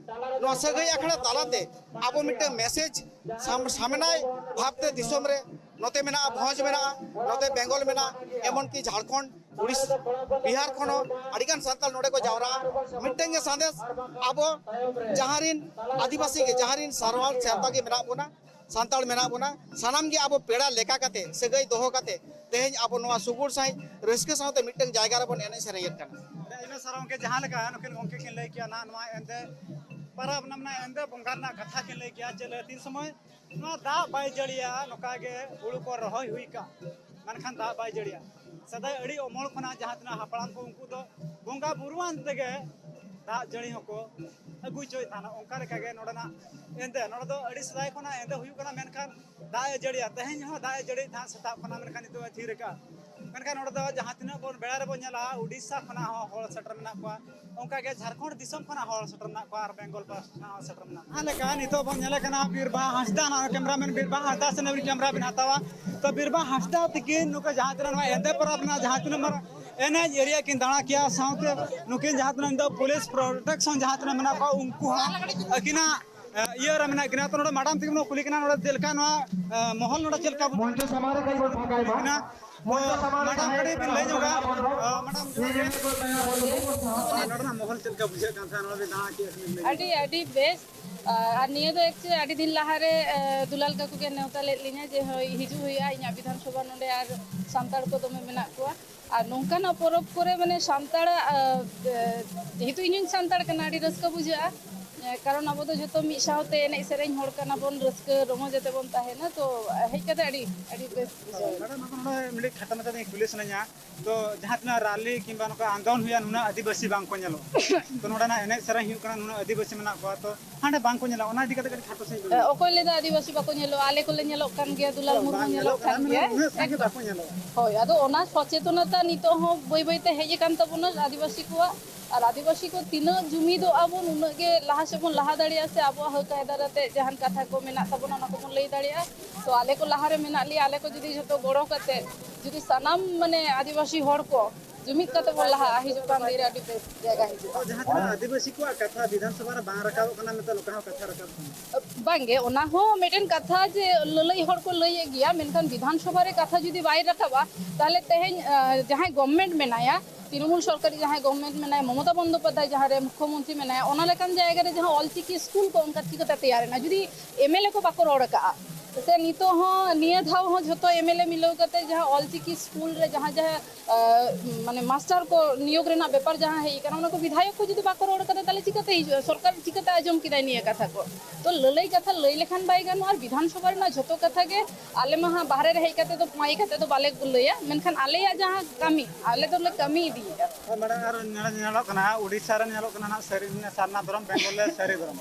ᱱᱚᱣᱟ ᱥᱟᱹᱜᱟᱹᱭ ᱟᱠᱷᱲᱟ ᱛᱟᱞᱟᱛᱮ ᱟᱵᱚ ᱢᱤᱫᱴᱟᱝ ᱢᱮᱥᱮᱡᱽ ᱥᱟᱢ-, ᱥᱟᱢᱱᱟᱭ ᱵᱷᱟᱵᱽᱛᱮ ᱫᱤᱥᱚᱢ ᱨᱮ, ᱱᱚᱛᱮ ᱢᱮᱱᱟᱜᱼᱟ, ᱵᱷᱚᱸᱡᱽ ᱢᱮᱱᱟᱜᱼᱟ, ᱱᱚᱛᱮ ᱵᱮᱝᱜᱚᱞ ᱢᱮᱱᱟᱜᱼᱟ, ᱮᱢᱚᱱ ᱠᱤ ᱡᱷᱟᱲᱠᱷᱚᱸᱰ ᱩᱲᱤᱥ ᱵᱤᱦᱟᱨ ᱠᱷᱚᱱ ᱦᱚᱸ ᱟᱹᱰᱤᱜᱟᱱ ᱥᱟᱱᱛᱟᱲ ᱱᱚᱰᱮ ᱠᱚ ᱡᱟᱣᱨᱟᱜᱼᱟ᱾ ᱢᱤᱫᱴᱮᱱ ᱜᱮ ᱥᱟᱸᱫᱮᱥ, ᱟᱵᱚ ᱡᱟᱦᱟᱸ ᱨᱤᱱ ᱟᱹᱫᱤᱵᱟᱹᱥᱤ ᱜᱮ, ᱡᱟᱦᱟᱸ ᱨᱤᱱ ᱥᱟᱨᱣᱟᱞ ᱥᱟᱱᱛᱟᱲ ᱜᱮ ᱢᱮᱱᱟᱜ ᱵᱚᱱᱟ, ᱥᱟᱱᱛᱟᱲ ᱢᱮᱱᱟᱜ ᱵᱚᱱᱟ, ᱥᱟᱱᱟᱢ ᱜᱮ ᱟᱵᱚ ᱯᱮᱲᱟ ᱞᱮᱠᱟ ᱠᱟᱛᱮ, ᱥᱟᱹᱜᱟᱹᱭ ᱫᱚᱦᱚ ᱠᱟᱛᱮ ᱛᱮᱦᱮᱧ ᱟᱵᱚ ᱱᱚᱣᱟ ᱥᱩᱜᱩᱲ ᱥᱟᱺᱦᱤᱡ ᱨᱟᱹᱥᱠᱟᱹ ᱥᱟᱶᱛᱮ ᱢᱤᱫᱴᱟᱝ ᱡᱟᱭᱜᱟ ᱨᱮᱵᱚᱱ ᱮᱱᱮᱡ ᱥᱮᱨᱮᱧᱮᱫ ᱠᱟᱱᱟ᱾ ᱟᱹᱰᱤ ᱟᱭᱢᱟ ᱥᱟᱨᱦᱟᱣ ᱜᱚᱢᱠᱮ, ᱡᱟᱦᱟᱸ ᱞᱮᱠᱟ ᱱᱩᱠᱤᱱ ᱜᱚᱢᱠᱮ ᱠᱤᱱ ᱞᱟᱹᱭ ᱠᱮᱜᱼᱟ ᱱᱟᱦᱟᱜ, ᱱᱚᱣᱟ ᱮᱱᱛᱮ ᱯᱟᱨᱟᱵᱽ ᱨᱮᱱᱟᱜ, ᱢᱟᱱᱮ ᱮᱱᱛᱮ ᱵᱚᱸᱜᱟ ᱨᱮᱱᱟᱜ ᱠᱟᱛᱷᱟ ᱠᱤᱱ ᱞᱟᱹᱭ ᱠᱮᱜᱼᱟ ᱡᱮ ᱛᱤᱱ ᱥᱚᱢᱚᱭ ᱱᱚᱣᱟ ᱫᱟᱜ ᱵᱟᱭ ᱡᱟᱹᱲᱤᱭᱟ, ᱱᱚᱝᱠᱟ ᱜᱮ ᱦᱩᱲᱩ ᱠᱚ ᱨᱚᱦᱚᱭ ᱦᱩᱭ ᱠᱟᱜ, ᱢᱮᱱᱠᱷᱟᱱ ᱫᱟᱜ ᱵᱟᱭ ᱡᱟᱹᱲᱤᱭᱟ᱾ ᱥᱮᱫᱟᱭ ᱟᱹᱰᱤ ᱚᱢᱚᱞ ᱠᱷᱚᱱᱟᱜ ᱡᱟᱦᱟᱸ ᱛᱤᱱᱟᱹᱜ ᱦᱟᱯᱲᱟᱢ ᱠᱚ, ᱩᱱᱠᱩ ᱫᱚ ᱵᱚᱸᱜᱟ ᱵᱩᱨᱩᱣᱟᱱ ᱛᱮᱜᱮ ᱫᱟᱜ ᱡᱟᱹᱲᱤ ᱦᱚᱸᱠᱚ ᱟᱹᱜᱩ ᱦᱚᱪᱚᱭᱮᱫ ᱛᱟᱦᱮᱱᱟ᱾ ᱚᱱᱠᱟ ᱞᱮᱠᱟᱜᱮ ᱱᱚᱰᱮᱱᱟᱜ ᱮᱱᱫᱮ, ᱱᱚᱰᱮ ᱫᱚ ᱟᱹᱰᱤ ᱥᱮᱫᱟᱭ ᱠᱷᱚᱱᱟᱜ ᱮᱱᱫᱮ ᱦᱩᱭᱩᱜ ᱠᱟᱱᱟ, ᱢᱮᱱᱠᱷᱟᱱ ᱫᱟᱜ ᱮ ᱡᱟᱹᱲᱤᱭᱟ, ᱛᱮᱦᱮᱧ ᱦᱚᱸ ᱫᱟᱜ ᱮ ᱡᱟᱹᱲᱤᱭᱮᱫ ᱛᱟᱦᱮᱸᱫ ᱥᱮᱛᱟᱜ ᱠᱷᱚᱱᱟᱜ, ᱢᱮᱱᱠᱷᱟᱱ ᱱᱤᱛᱚᱜ ᱮ ᱛᱷᱤᱨ ᱟᱠᱟᱫᱼᱟ᱾ ᱢᱮᱱᱠᱷᱟᱱ ᱱᱚᱰᱮ ᱫᱚ ᱡᱟᱦᱟᱸ ᱛᱤᱱᱟᱹᱜ ᱵᱚᱱ ᱵᱮᱲᱟ ᱨᱮᱵᱚᱱ ᱧᱮᱞᱟ, ᱩᱰᱤᱥᱥᱟ ᱠᱷᱚᱱᱟᱜ ᱦᱚᱸ ᱦᱚᱲ ᱥᱮᱴᱮᱨ ᱢᱮᱱᱟᱜ ᱠᱚᱣᱟ, ᱚᱱᱠᱟᱜᱮ ᱡᱷᱟᱲᱠᱷᱚᱸᱰ ᱫᱤᱥᱚᱢ ᱠᱷᱚᱱᱟᱜ ᱦᱚᱲ ᱥᱮᱴᱮᱨ ᱢᱮᱱᱟᱜ ᱠᱚᱣᱟ ᱟᱨ ᱵᱮᱝᱜᱚᱞ ᱯᱟᱦᱴᱟ ᱥᱮᱴᱮᱨ ᱢᱮᱱᱟᱜ ᱠᱚᱣᱟ᱾ ᱡᱟᱦᱟᱸ ᱞᱮᱠᱟ ᱱᱤᱛᱚᱜ ᱵᱚᱱ ᱧᱮᱞᱮ ᱠᱟᱱᱟ ᱵᱤᱨᱵᱟᱦᱟ ᱦᱟᱸᱥᱫᱟ, ᱱᱚᱣᱟ ᱠᱮᱢᱨᱟᱢᱮᱱ ᱵᱤᱨᱵᱟᱦᱟ ᱦᱟᱸᱥᱫᱟ ᱥᱮ ᱱᱩᱭ ᱠᱮᱢᱨᱟ ᱵᱮᱱ ᱦᱟᱛᱟᱣᱟ, ᱛᱚ ᱵᱤᱨᱵᱟᱦᱟ ᱦᱟᱸᱥᱫᱟ ᱛᱤᱠᱤᱱ ᱱᱩᱠᱩ ᱡᱟᱦᱟᱸ ᱛᱤᱱᱟᱹᱜ ᱱᱚᱣᱟ ᱮᱱᱫᱮ ᱯᱚᱨᱚᱵᱽ ᱨᱮᱱᱟᱜ ᱡᱟᱦᱟᱸ ᱛᱤᱱᱟᱹᱜ ᱢᱟᱨᱟᱝ ᱮᱱᱮᱡ ᱮᱨᱤᱭᱟ ᱠᱤᱱ ᱫᱟᱬᱟ ᱠᱮᱭᱟ, ᱥᱟᱶᱛᱮ ᱱᱩᱠᱤᱱ ᱡᱟᱦᱟᱸ ᱛᱤᱱᱟᱹᱜ ᱱᱤᱛᱚᱜ ᱯᱩᱞᱤᱥ ᱯᱨᱚᱴᱮᱠᱥᱚᱱ ᱡᱟᱦᱟᱸ ᱛᱤᱱᱟᱹᱜ ᱢᱮᱱᱟᱜ ᱠᱚᱣᱟ, ᱩᱱᱠᱩ ᱦᱚᱸ ᱟᱹᱠᱤᱱᱟᱜ ᱤᱭᱟᱹ ᱨᱮ ᱢᱮᱱᱟᱜ ᱠᱤᱱᱟ᱾ ᱛᱚ ᱱᱚᱰᱮ ᱢᱟᱰᱟᱢ ᱛᱤᱠᱤᱱ ᱵᱚᱱ ᱠᱩᱞᱤ ᱠᱟᱱᱟ, ᱱᱚᱰᱮ ᱪᱮᱫ ᱞᱮᱠᱟ ᱱᱚᱣᱟ ᱢᱚᱦᱚᱞ, ᱱᱚᱰᱮ ᱪᱮᱫ ᱞᱮᱠᱟ ᱵᱩᱡᱷᱟᱹᱜ ᱠᱟᱱᱟ? ᱢᱚᱦᱚᱞ ᱪᱮᱫ ᱞᱮᱠᱟ ᱵᱩᱡᱷᱟᱹᱜ ᱠᱟᱱ ᱛᱟᱦᱮᱸᱫ ᱱᱚᱰᱮ ᱵᱤᱱ ᱫᱟᱬᱟ ᱠᱮᱫᱼᱟ? ᱱᱚᱰᱮᱱᱟᱜ ᱢᱚᱦᱚᱞ ᱪᱮᱫ ᱞᱮᱠᱟ ᱵᱩᱡᱷᱟᱹᱜ ᱠᱟᱱ ᱛᱟᱦᱮᱸᱫ, ᱱᱚᱰᱮ ᱵᱤᱱ ᱫᱟᱬᱟ ᱠᱮᱫᱼᱟ? ᱟᱹᱰᱤ, ᱟᱹᱰᱤ ᱵᱮᱥ᱾ ᱟᱨ ᱱᱤᱭᱟᱹ ᱫᱚ actually ᱟᱹᱰᱤ ᱫᱤᱱ ᱞᱟᱦᱟᱨᱮ ᱫᱩᱞᱟᱞ ᱠᱟᱠᱩ ᱜᱮ ᱱᱮᱣᱛᱟ ᱞᱮᱫ ᱞᱤᱧᱟ ᱡᱮ ᱦᱳᱭ ᱦᱤᱡᱩᱜ ᱦᱩᱭᱩᱜᱼᱟ, ᱤᱧᱟᱹᱜ ᱵᱤᱫᱷᱟᱱ ᱥᱚᱵᱷᱟ ᱱᱚᱰᱮ ᱟᱨ ᱥᱟᱱᱛᱟᱲ ᱠᱚ ᱫᱚᱢᱮ ᱢᱮᱱᱟᱜ ᱠᱚᱣᱟ᱾ ᱟᱨ ᱱᱚᱝᱠᱟᱱᱟᱜ ᱯᱚᱨᱚᱵᱽ ᱠᱚᱨᱮ ᱢᱟᱱᱮ ᱥᱟᱱᱛᱟᱲᱟᱜ ᱡᱮᱦᱮᱛᱩ ᱤᱧ ᱦᱚᱸᱧ ᱥᱟᱱᱛᱟᱲ ᱠᱟᱱᱟ, ᱟᱹᱰᱤ ᱨᱟᱹᱥᱠᱟᱹ ᱵᱩᱡᱷᱟᱹᱜᱼᱟ᱾ ᱠᱟᱨᱚᱱ ᱟᱵᱚ ᱫᱚ ᱡᱷᱚᱛᱚ ᱢᱤᱫ ᱥᱟᱶᱛᱮ ᱮᱱᱮᱡ ᱥᱮᱨᱮᱧ ᱦᱚᱲ ᱠᱟᱱᱟ ᱵᱚᱱ, ᱨᱟᱹᱥᱠᱟᱹ ᱨᱚᱢᱚᱡᱽ ᱟᱛᱮ ᱵᱚᱱ ᱛᱟᱦᱮᱱᱟ᱾ ᱛᱚ ᱦᱮᱡ ᱠᱟᱛᱮ ᱟᱹᱰᱤ, ᱟᱹᱰᱤ ᱵᱮᱥ ᱵᱩᱡᱷᱟᱹᱣ ᱮᱱᱟ᱾ ᱢᱮᱰᱟᱢ, ᱟᱫᱚ ᱱᱚᱰᱮ ᱢᱤᱫᱴᱤᱡ ᱠᱷᱟᱴᱚ ᱢᱟᱪᱷᱟ ᱛᱮᱧ ᱠᱩᱞᱤ ᱥᱟᱱᱟᱧᱟ, ᱛᱚ ᱡᱟᱦᱟᱸ ᱛᱤᱱᱟᱹᱜ ᱨᱟᱞᱤ ᱠᱤᱝᱵᱟ ᱱᱚᱝᱠᱟ ᱟᱱᱫᱳᱞᱚᱱ ᱦᱩᱭᱩᱜᱼᱟ, ᱱᱩᱱᱟᱹᱜ ᱟᱹᱫᱤᱵᱟᱹᱥᱤ ᱵᱟᱝ ᱠᱚ ᱧᱮᱞᱚᱜᱼᱟ᱾ ᱛᱚ ᱱᱚᱰᱮᱱᱟᱜ ᱮᱱᱮᱡ ᱥᱮᱨᱮᱧ ᱦᱩᱭᱩᱜ ᱠᱟᱱᱟ, ᱱᱩᱱᱟᱹᱜ ᱟᱹᱫᱤᱵᱟᱹᱥᱤ ᱢᱮᱱᱟᱜ ᱠᱚᱣᱟ, ᱛᱚ ᱦᱟᱸᱰᱮ ᱵᱟᱝ ᱠᱚ ᱧᱮᱞᱚᱜᱼᱟ, ᱚᱱᱟ ᱤᱫᱤ ᱠᱟᱛᱮ ᱠᱟᱹᱴᱤᱡ ᱠᱷᱟᱴᱚ ᱥᱟᱺᱦᱤᱡ ᱵᱤᱱ ᱞᱟᱹᱭᱟ? ᱚᱠᱚᱭ ᱞᱟᱹᱭᱫᱟ ᱟᱹᱫᱤᱵᱟᱹᱥᱤ ᱵᱟᱠᱚ ᱧᱮᱞᱚᱜᱼᱟ? ᱟᱞᱮ ᱠᱚᱞᱮ ᱧᱮᱞᱚᱜ ᱠᱟᱱ ᱜᱮᱭᱟ, ᱫᱩᱞᱟᱞ ᱢᱩᱨᱢᱩ ᱧᱮᱞᱚᱜ ᱠᱟᱱ ᱜᱮᱭᱟ᱾ ᱩᱱᱟᱹᱜ ᱥᱟᱸᱜᱮ ᱵᱟᱠᱚ ᱧᱮᱞᱚᱜᱼᱟ᱾ ᱦᱳᱭ, ᱟᱫᱚ ᱚᱱᱟ ᱥᱚᱪᱮᱛᱚᱱᱚᱛᱟ ᱱᱤᱛᱚᱜ ᱦᱚᱸ ᱵᱟᱹᱭ ᱵᱟᱹᱭ ᱛᱮ ᱦᱮᱡ ᱟᱠᱟᱱ ᱛᱟᱵᱚᱱᱟ ᱟᱹᱫᱤᱵᱟᱹᱥᱤ ᱠᱚᱣᱟᱜ᱾ ᱟᱨ ᱟᱹᱫᱤᱵᱟᱹᱥᱤ ᱠᱚ ᱛᱤᱱᱟᱹᱜ ᱡᱩᱢᱤᱫᱚᱜᱼᱟ ᱵᱚᱱ, ᱩᱱᱟᱹᱜ ᱜᱮ ᱞᱟᱦᱟ ᱥᱮᱫ ᱵᱚᱱ ᱞᱟᱦᱟ ᱫᱟᱲᱮᱭᱟᱜᱼᱟ, ᱥᱮ ᱟᱵᱚᱣᱟᱜ ᱦᱚᱠ ᱟᱹᱭᱫᱟᱹᱨ ᱟᱛᱮ ᱡᱟᱦᱟᱱ ᱠᱟᱛᱷᱟ ᱠᱚ ᱢᱮᱱᱟᱜ ᱛᱟᱵᱚᱱᱟ, ᱚᱱᱟ ᱠᱚᱵᱚᱱ ᱞᱟᱹᱭ ᱫᱟᱲᱮᱭᱟᱜᱼᱟ᱾ ᱛᱚ ᱟᱞᱮ ᱠᱚ ᱞᱟᱦᱟᱨᱮ ᱢᱮᱱᱟᱜ ᱞᱮᱭᱟ, ᱟᱞᱮ ᱠᱚ ᱡᱩᱫᱤ ᱡᱷᱚᱛᱚ ᱜᱚᱲᱚ ᱠᱟᱛᱮ ᱡᱩᱫᱤ ᱥᱟᱱᱟᱢ ᱢᱟᱱᱮ ᱟᱹᱫᱤᱵᱟᱹᱥᱤ ᱦᱚᱲ ᱠᱚ ᱡᱩᱢᱤᱫ ᱠᱟᱛᱮ ᱵᱚᱱ ᱞᱟᱦᱟᱜᱼᱟ, ᱦᱤᱡᱩᱜ ᱠᱟᱱ ᱫᱤᱱ ᱨᱮ ᱟᱹᱰᱤ ᱵᱮᱥ ᱡᱟᱭᱜᱟ ᱦᱤᱡᱩᱜᱼᱟ᱾ ᱡᱟᱦᱟᱸ ᱛᱤᱱᱟᱹᱜ ᱟᱹᱫᱤᱵᱟᱹᱥᱤ ᱠᱚᱣᱟᱜ ᱠᱟᱛᱷᱟ ᱵᱤᱫᱷᱟᱱ ᱥᱚᱵᱷᱟ ᱨᱮ ᱵᱟᱝ ᱨᱟᱠᱟᱵᱚᱜ ᱠᱟᱱᱟ ᱢᱮᱱᱛᱮ ᱱᱚᱝᱠᱟ ᱦᱚᱸ ᱠᱟᱛᱷᱟ ᱨᱟᱠᱟᱵ ᱠᱟᱱᱟ᱾ ᱵᱟᱝᱜᱮ, ᱚᱱᱟ ᱦᱚᱸ ᱢᱤᱫᱴᱮᱱ ᱠᱟᱛᱷᱟ ᱡᱮ ᱞᱟᱹᱞᱟᱹᱭ ᱦᱚᱲ ᱠᱚ ᱞᱟᱹᱭᱮᱫ ᱜᱮᱭᱟ, ᱢᱮᱱᱠᱷᱟᱱ ᱵᱤᱫᱷᱟᱱ ᱥᱚᱵᱷᱟ ᱨᱮ ᱠᱟᱛᱷᱟ ᱡᱩᱫᱤ ᱵᱟᱭ ᱨᱟᱠᱟᱵᱼᱟ, ᱛᱟᱦᱚᱞᱮ ᱛᱮᱦᱮᱧ ᱡᱟᱦᱟᱸᱭ ᱜᱚᱵᱷᱢᱮᱱᱴ ᱢᱮᱱᱟᱭᱟ, ᱛᱨᱤᱱᱚᱢᱩᱞ ᱥᱚᱨᱠᱟᱨᱤ ᱡᱟᱦᱟᱸᱭ ᱜᱚᱵᱷᱢᱮᱱᱴ ᱢᱮᱱᱟᱭᱟ, ᱢᱚᱢᱚᱛᱟ ᱵᱚᱱᱫᱳᱯᱟᱫᱽᱫᱷᱟᱭ ᱡᱟᱦᱟᱸ ᱨᱮ ᱢᱩᱠᱠᱷᱚᱢᱚᱱᱛᱨᱤ ᱢᱮᱱᱟᱭᱟ, ᱚᱱᱟ ᱞᱮᱠᱟᱱ ᱡᱟᱭᱜᱟ ᱨᱮ ᱡᱟᱦᱟᱸ ᱚᱞᱪᱤᱠᱤ ᱥᱠᱩᱞ ᱠᱚ ᱚᱱᱠᱟ ᱪᱤᱠᱟᱹᱛᱮ ᱛᱮᱭᱟᱨ ᱮᱱᱟ ᱡᱩᱫᱤ ᱮᱢᱮᱞᱮ ᱠᱚ ᱵᱟᱠᱚ ᱨᱚᱲ ᱟᱠᱟᱫᱼᱟ? ᱥᱮ ᱱᱤᱛᱚᱜ ᱦᱚᱸ ᱱᱤᱭᱟᱹ ᱫᱷᱟᱣ ᱦᱚᱸ ᱡᱷᱚᱛᱚ ᱮᱢᱮᱞᱮ ᱢᱤᱞᱟᱹᱣ ᱠᱟᱛᱮ ᱡᱟᱦᱟᱸ ᱚᱞᱪᱤᱠᱤ ᱥᱠᱩᱞ ᱨᱮ ᱡᱟᱦᱟᱸ ᱡᱟᱦᱟᱸ ᱢᱟᱱᱮ ᱢᱟᱥᱴᱟᱨ ᱠᱚ ᱱᱤᱭᱳᱜ ᱨᱮᱱᱟᱜ ᱵᱮᱯᱟᱨ ᱡᱟᱦᱟᱸ ᱦᱮᱡ ᱟᱠᱟᱱᱟ, ᱚᱱᱟ ᱠᱚ ᱵᱤᱫᱷᱟᱭᱚᱠ ᱠᱚ ᱡᱩᱫᱤ ᱵᱟᱠᱚ ᱨᱚᱲ ᱠᱟᱫᱟ, ᱛᱟᱦᱚᱞᱮ ᱪᱤᱠᱟᱹᱛᱮ ᱦᱤᱡᱩᱜᱼᱟ? ᱥᱚᱨᱠᱟᱨ ᱪᱤᱠᱟᱹᱛᱮ ᱟᱸᱡᱚᱢ ᱠᱮᱫᱟᱭ ᱱᱤᱭᱟᱹ ᱠᱟᱛᱷᱟ ᱠᱚ? ᱛᱚ ᱞᱟᱹᱞᱟᱹᱭ ᱠᱟᱛᱷᱟ ᱞᱟᱹᱭ ᱞᱮᱠᱷᱟᱱ ᱵᱟᱭ ᱜᱟᱱᱚᱜᱼᱟ, ᱟᱨ ᱵᱤᱫᱷᱟᱱ ᱥᱚᱵᱷᱟ ᱨᱮᱱᱟᱜ ᱡᱷᱚᱛᱚ ᱠᱟᱛᱷᱟ ᱜᱮ ᱟᱞᱮ ᱢᱟ ᱦᱟᱸᱜ ᱵᱟᱦᱨᱮ ᱨᱮ ᱦᱮᱡ ᱠᱟᱛᱮ ᱫᱚ ᱢᱟᱭᱤᱠ ᱠᱟᱛᱮ ᱫᱚ ᱵᱟᱞᱮ ᱞᱟᱹᱭᱟ, ᱢᱮᱱᱠᱷᱟᱱ ᱟᱞᱮᱭᱟᱜ ᱡᱟᱦᱟᱸ ᱠᱟᱹᱢᱤ, ᱟᱞᱮ ᱫᱚᱞᱮ ᱠᱟᱹᱢᱤ ᱤᱫᱤᱭᱮᱫᱟ᱾ ᱦᱳᱭ ᱢᱮᱰᱟᱢ, ᱟᱨ ᱱᱚᱰᱮ ᱧᱮᱞᱚᱜ ᱠᱟᱱᱟ ᱦᱟᱸᱜ, ᱩᱰᱤᱥᱥᱟ ᱨᱮ ᱧᱮᱞᱚᱜ ᱠᱟᱱᱟ ᱦᱟᱸᱜ ᱥᱟᱹᱨᱤ, ᱢᱟᱱᱮ ᱥᱟᱨᱱᱟ ᱫᱷᱚᱨᱚᱢ, ᱵᱮᱝᱜᱚᱞ ᱨᱮ ᱥᱟᱹᱨᱤ ᱫᱷᱚᱨᱚᱢ,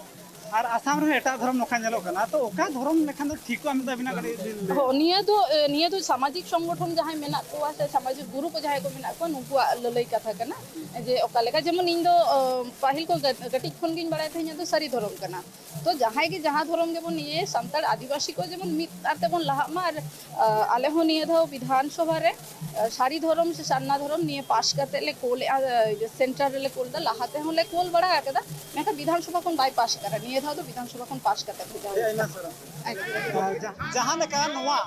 ᱟᱨ ᱟᱥᱟᱢ ᱨᱮ ᱮᱴᱟᱜ ᱫᱷᱚᱨᱚᱢ ᱱᱚᱝᱠᱟ ᱧᱮᱞᱚᱜ ᱠᱟᱱᱟ᱾ ᱛᱚ ᱚᱠᱟ ᱫᱷᱚᱨᱚᱢ ᱞᱮᱠᱷᱟᱱ ᱫᱚ ᱴᱷᱤᱠᱚᱜᱼᱟ ᱢᱮᱱᱛᱮ ᱟᱹᱵᱤᱱᱟᱜ ᱠᱟᱹᱴᱤᱡ ᱵᱤᱱ ᱞᱟᱹᱭᱟ? ᱦᱚᱸ, ᱱᱤᱭᱟᱹ ᱫᱚ ᱮ, ᱱᱤᱭᱟᱹ ᱫᱚ ᱥᱟᱢᱟᱡᱤᱠ ᱥᱚᱝᱜᱚᱴᱷᱚᱱ ᱡᱟᱦᱟᱸᱭ ᱢᱮᱱᱟᱜ ᱠᱚᱣᱟ ᱥᱮ ᱥᱟᱢᱟᱡᱤᱠ ᱜᱩᱨᱩ ᱠᱚ ᱡᱟᱦᱟᱸᱭ ᱠᱚ ᱢᱮᱱᱟᱜ ᱠᱚᱣᱟ, ᱱᱩᱠᱩᱣᱟᱜ ᱞᱟᱹᱞᱟᱹᱭ ᱠᱟᱛᱷᱟ ᱠᱟᱱᱟ᱾ ᱡᱮ ᱚᱠᱟ ᱞᱮᱠᱟ, ᱡᱮᱢᱚᱱ ᱤᱧ ᱫᱚ ᱚ, ᱯᱟᱹᱦᱤᱞ ᱠᱚ ᱜᱟ- ᱠᱟᱹᱴᱤᱡ ᱠᱷᱚᱱ ᱜᱤᱧ ᱵᱟᱲᱟᱭ ᱛᱟᱦᱮᱸᱫ ᱫᱚ ᱥᱟᱹᱨᱤ ᱫᱷᱚᱨᱚᱢ ᱠᱟᱱᱟ᱾ ᱛᱚ ᱡᱟᱦᱟᱸᱭ ᱜᱮ ᱡᱟᱦᱟᱸ ᱫᱷᱚᱨᱚᱢ ᱜᱮᱵᱚᱱ ᱤᱭᱟᱹᱭᱟ, ᱥᱟᱱᱛᱟᱲ ᱟᱹᱫᱤᱵᱟᱹᱥᱤ ᱠᱚ ᱡᱮᱢᱚᱱ ᱢᱤᱫ ᱟᱨ ᱛᱮᱵᱚᱱ ᱞᱟᱦᱟᱜ ᱢᱟ᱾ ᱟᱨ ᱟ, ᱟᱞᱮ ᱦᱚᱸ ᱱᱤᱭᱟᱹ ᱫᱷᱟᱣ ᱵᱤᱫᱷᱟᱱ ᱥᱚᱵᱷᱟ ᱨᱮ ᱟ, ᱥᱟᱹᱨᱤ ᱫᱷᱚᱨᱚᱢ ᱥᱮ ᱥᱟᱨᱱᱟ ᱫᱷᱚᱨᱚᱢ ᱱᱤᱭᱟᱹ ᱯᱟᱥ ᱠᱟᱛᱮ ᱞᱮ ᱠᱳᱞᱮᱜᱼᱟ, ᱟ, ᱥᱮᱱᱴᱟᱨ ᱨᱮᱞᱮ ᱠᱳᱞ ᱮᱫᱟ᱾ ᱞᱟᱦᱟ ᱛᱮᱦᱚᱸ ᱞᱮ ᱠᱳᱞ ᱵᱟᱲᱟ ᱟᱠᱟᱫᱟ, ᱢᱮᱱᱠᱷᱟᱱ ᱵᱤᱫᱷᱟᱱ ᱥᱚᱵᱷᱟ ᱠᱷᱚᱱ ᱵᱟᱭ ᱯᱟᱥ ᱟᱠᱟᱱᱟ᱾ ᱱᱤᱭᱟᱹ ᱫᱷᱟᱣ ᱫᱚ ᱵᱤᱫᱷᱟᱱ ᱥᱚᱵᱷᱟ ᱠᱷᱚᱱ ᱯᱟᱥ ᱠᱟᱛᱮ ᱵᱷᱮᱡᱟ ᱟᱹᱰᱤ ᱦᱩᱭᱩᱜᱼᱟ᱾ ᱟᱭᱢᱟ ᱥᱟᱨᱦᱟᱣ᱾ ᱡᱟᱦᱟᱸ ᱞᱮᱠᱟ ᱱᱚᱣᱟ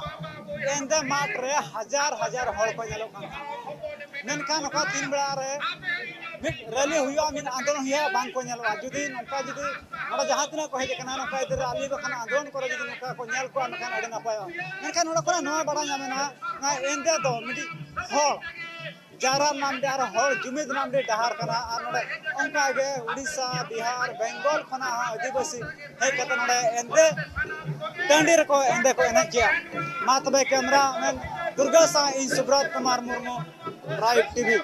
ᱮᱱᱫᱮ ᱢᱟᱴᱷ ᱨᱮ ᱦᱟᱡᱟᱨ ᱦᱟᱡᱟᱨ ᱦᱚᱲ ᱠᱚ ᱧᱮᱞᱚᱜ ᱠᱟᱱ ᱛᱟᱦᱮᱸᱫ, ᱢᱮᱱᱠᱷᱟᱱ ᱱᱚᱝᱠᱟ ᱫᱤᱱ ᱵᱮᱲᱟ ᱨᱮ ᱢᱤᱫ ᱨᱮᱞᱤ ᱦᱩᱭᱩᱜᱼᱟ, ᱢᱤᱫ ᱟᱱᱫᱳᱞᱚᱱ ᱦᱩᱭᱩᱜᱼᱟ, ᱵᱟᱝ ᱠᱚ ᱧᱮᱞᱚᱜᱼᱟ᱾ ᱡᱩᱫᱤ ᱱᱚᱝᱠᱟ ᱡᱩᱫᱤ ᱱᱚᱰᱮ ᱡᱟᱦᱟᱸ ᱛᱤᱱᱟᱹᱜ ᱠᱚ ᱦᱮᱡ ᱟᱠᱟᱱᱟ, ᱱᱚᱝᱠᱟ ᱡᱩᱫᱤ ᱨᱮᱞᱤ ᱵᱟᱠᱷᱟᱱ ᱟᱱᱫᱳᱞᱚᱱ ᱠᱚᱨᱮ ᱡᱩᱫᱤ ᱱᱚᱝᱠᱟ ᱠᱚ ᱧᱮᱞ ᱠᱚᱣᱟ, ᱢᱮᱱᱠᱷᱟᱱ ᱟᱹᱰᱤ ᱱᱟᱯᱟᱭᱚᱜᱼᱟ᱾ ᱢᱮᱱᱠᱷᱟᱱ ᱱᱚᱰᱮ ᱠᱷᱚᱱᱟᱜ ᱱᱚᱣᱟ ᱵᱟᱲᱟᱭ ᱧᱟᱢᱮᱱᱟ, ᱱᱚᱣᱟ ᱮᱱᱫᱮ ᱫᱚ ᱢᱤᱫᱴᱤᱡ ᱦᱚᱲ ᱡᱟᱣᱨᱟ ᱨᱮᱱᱟᱜ ᱢᱤᱫᱴᱤᱡ ᱟᱨ ᱦᱚᱲ ᱡᱩᱢᱤᱫ ᱨᱮᱱᱟᱜ ᱢᱤᱫᱴᱤᱡ ᱰᱟᱦᱟᱨ ᱠᱟᱱᱟ᱾ ᱟᱨ ᱱᱚᱰᱮ ᱚᱱᱠᱟ ᱜᱮ ᱩᱲᱤᱥᱥᱟ, ᱵᱤᱦᱟᱨ, ᱵᱮᱝᱜᱚᱞ ᱠᱷᱚᱱᱟᱜ ᱦᱚᱸ ᱟᱹᱫᱤᱵᱟᱹᱥᱤ ᱦᱮᱡ ᱠᱟᱛᱮ ᱱᱚᱰᱮ ᱮᱱᱫᱮ ᱴᱟᱺᱰᱤ ᱨᱮᱠᱚ ᱮᱱᱫᱮ ᱠᱚ ᱮᱱᱮᱡ ᱜᱮᱭᱟ᱾ ᱢᱟ ᱛᱚᱵᱮ ᱠᱮᱢᱨᱟ ᱢᱮᱱ ᱫᱩᱨᱜᱟ ᱥᱟᱶ ᱤᱧ ᱥᱩᱵᱨᱚᱛ ᱠᱩᱢᱟᱨ ᱢᱩᱨᱢᱩ, ᱴᱨᱟᱭᱤᱵᱽ ᱴᱤᱵᱷᱤ᱾